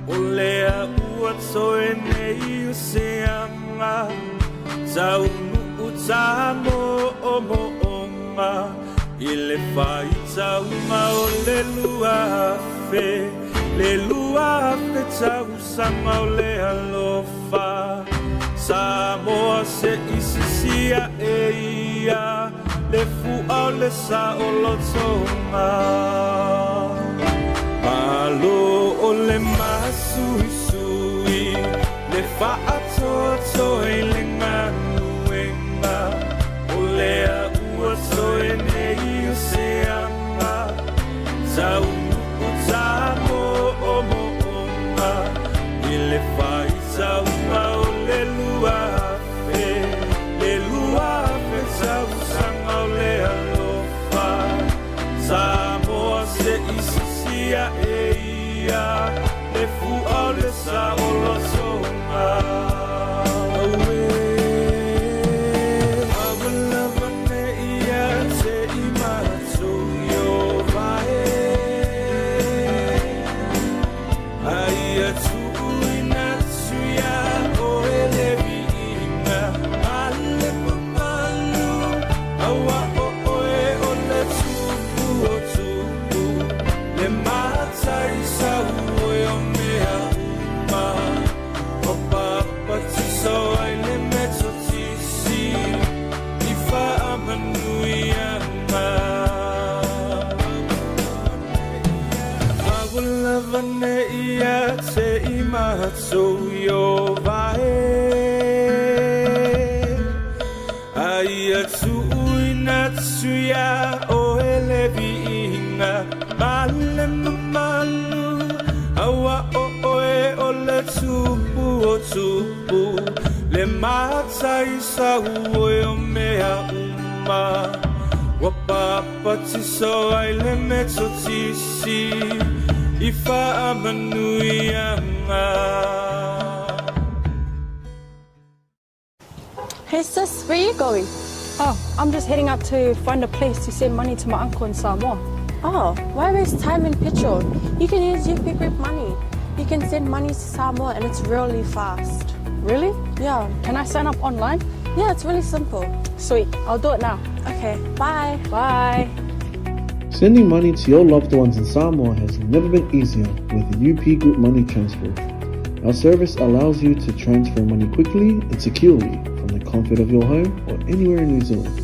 Speaker 4: o lea ua toe nei o se aga, taunuu tamoomoonga i le faitauga o le 2000, le 2000 tausaga o le alofa. Samoa se i sisi ae ia le fua o le saolotoga. Malo o le masuisui, le faatoatoa i le galuega, o lea ua toe nei o se aga, taunuu tamoomoonga i le faitauga o le 2000, le 2000 tausaga o le alofa. Samoa se i sisi ae ia le fua o le saolotoga. Auē. Tuuina atu iā oe le viiga ma le mamalu, Auā o oe o le Tupu o tupu, Le Mataisau o mea uma, Ua papatiso ai le Metotisi i faamanuiaga.
Speaker 1: Hey sis, where are you going?
Speaker 2: Oh, I'm just heading out to find a place to send money to my uncle in Samoa.
Speaker 1: Oh, why waste time and petrol? You can use UP Group Money. You can send money to Samoa and it's really fast.
Speaker 2: Really?
Speaker 1: Yeah.
Speaker 2: Can I sign up online?
Speaker 1: Yeah, it's really simple.
Speaker 2: Sweet, I'll do it now.
Speaker 1: Okay, bye.
Speaker 2: Bye.
Speaker 3: Sending money to your loved ones in Samoa has never been easier with UP Group Money Transfer. Our service allows you to transfer money quickly and securely from the comfort of your home or anywhere in New Zealand.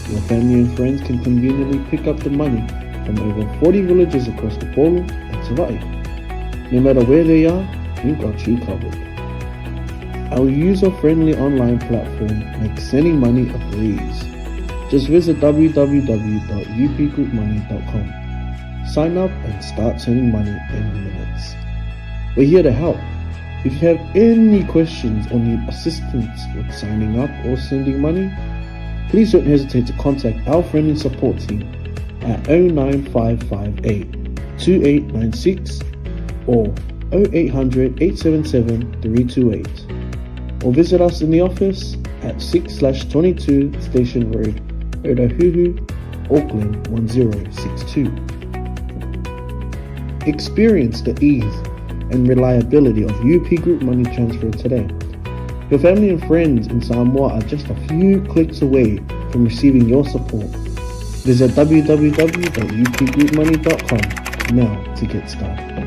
Speaker 3: Your family and friends can conveniently pick up the money from over 40 villages across Upolu and Savaii. No matter where they are, we've got you covered. Our user-friendly online platform makes sending money a breeze. Just visit www.upgroupmoney.com. Sign up and start sending money in minutes. We're here to help. If you have any questions or need assistance with signing up or sending money, please don't hesitate to contact our friendly support team at 09558 2896 or 0800 877 328 or visit us in the office at 6/22 Station Road, Otahuhu, Auckland 1062. Experience the ease and reliability of UP Group Money Transfer today. Your family and friends in Samoa are just a few clicks away from receiving your support. Visit www.upgroupmoney.com now to get started.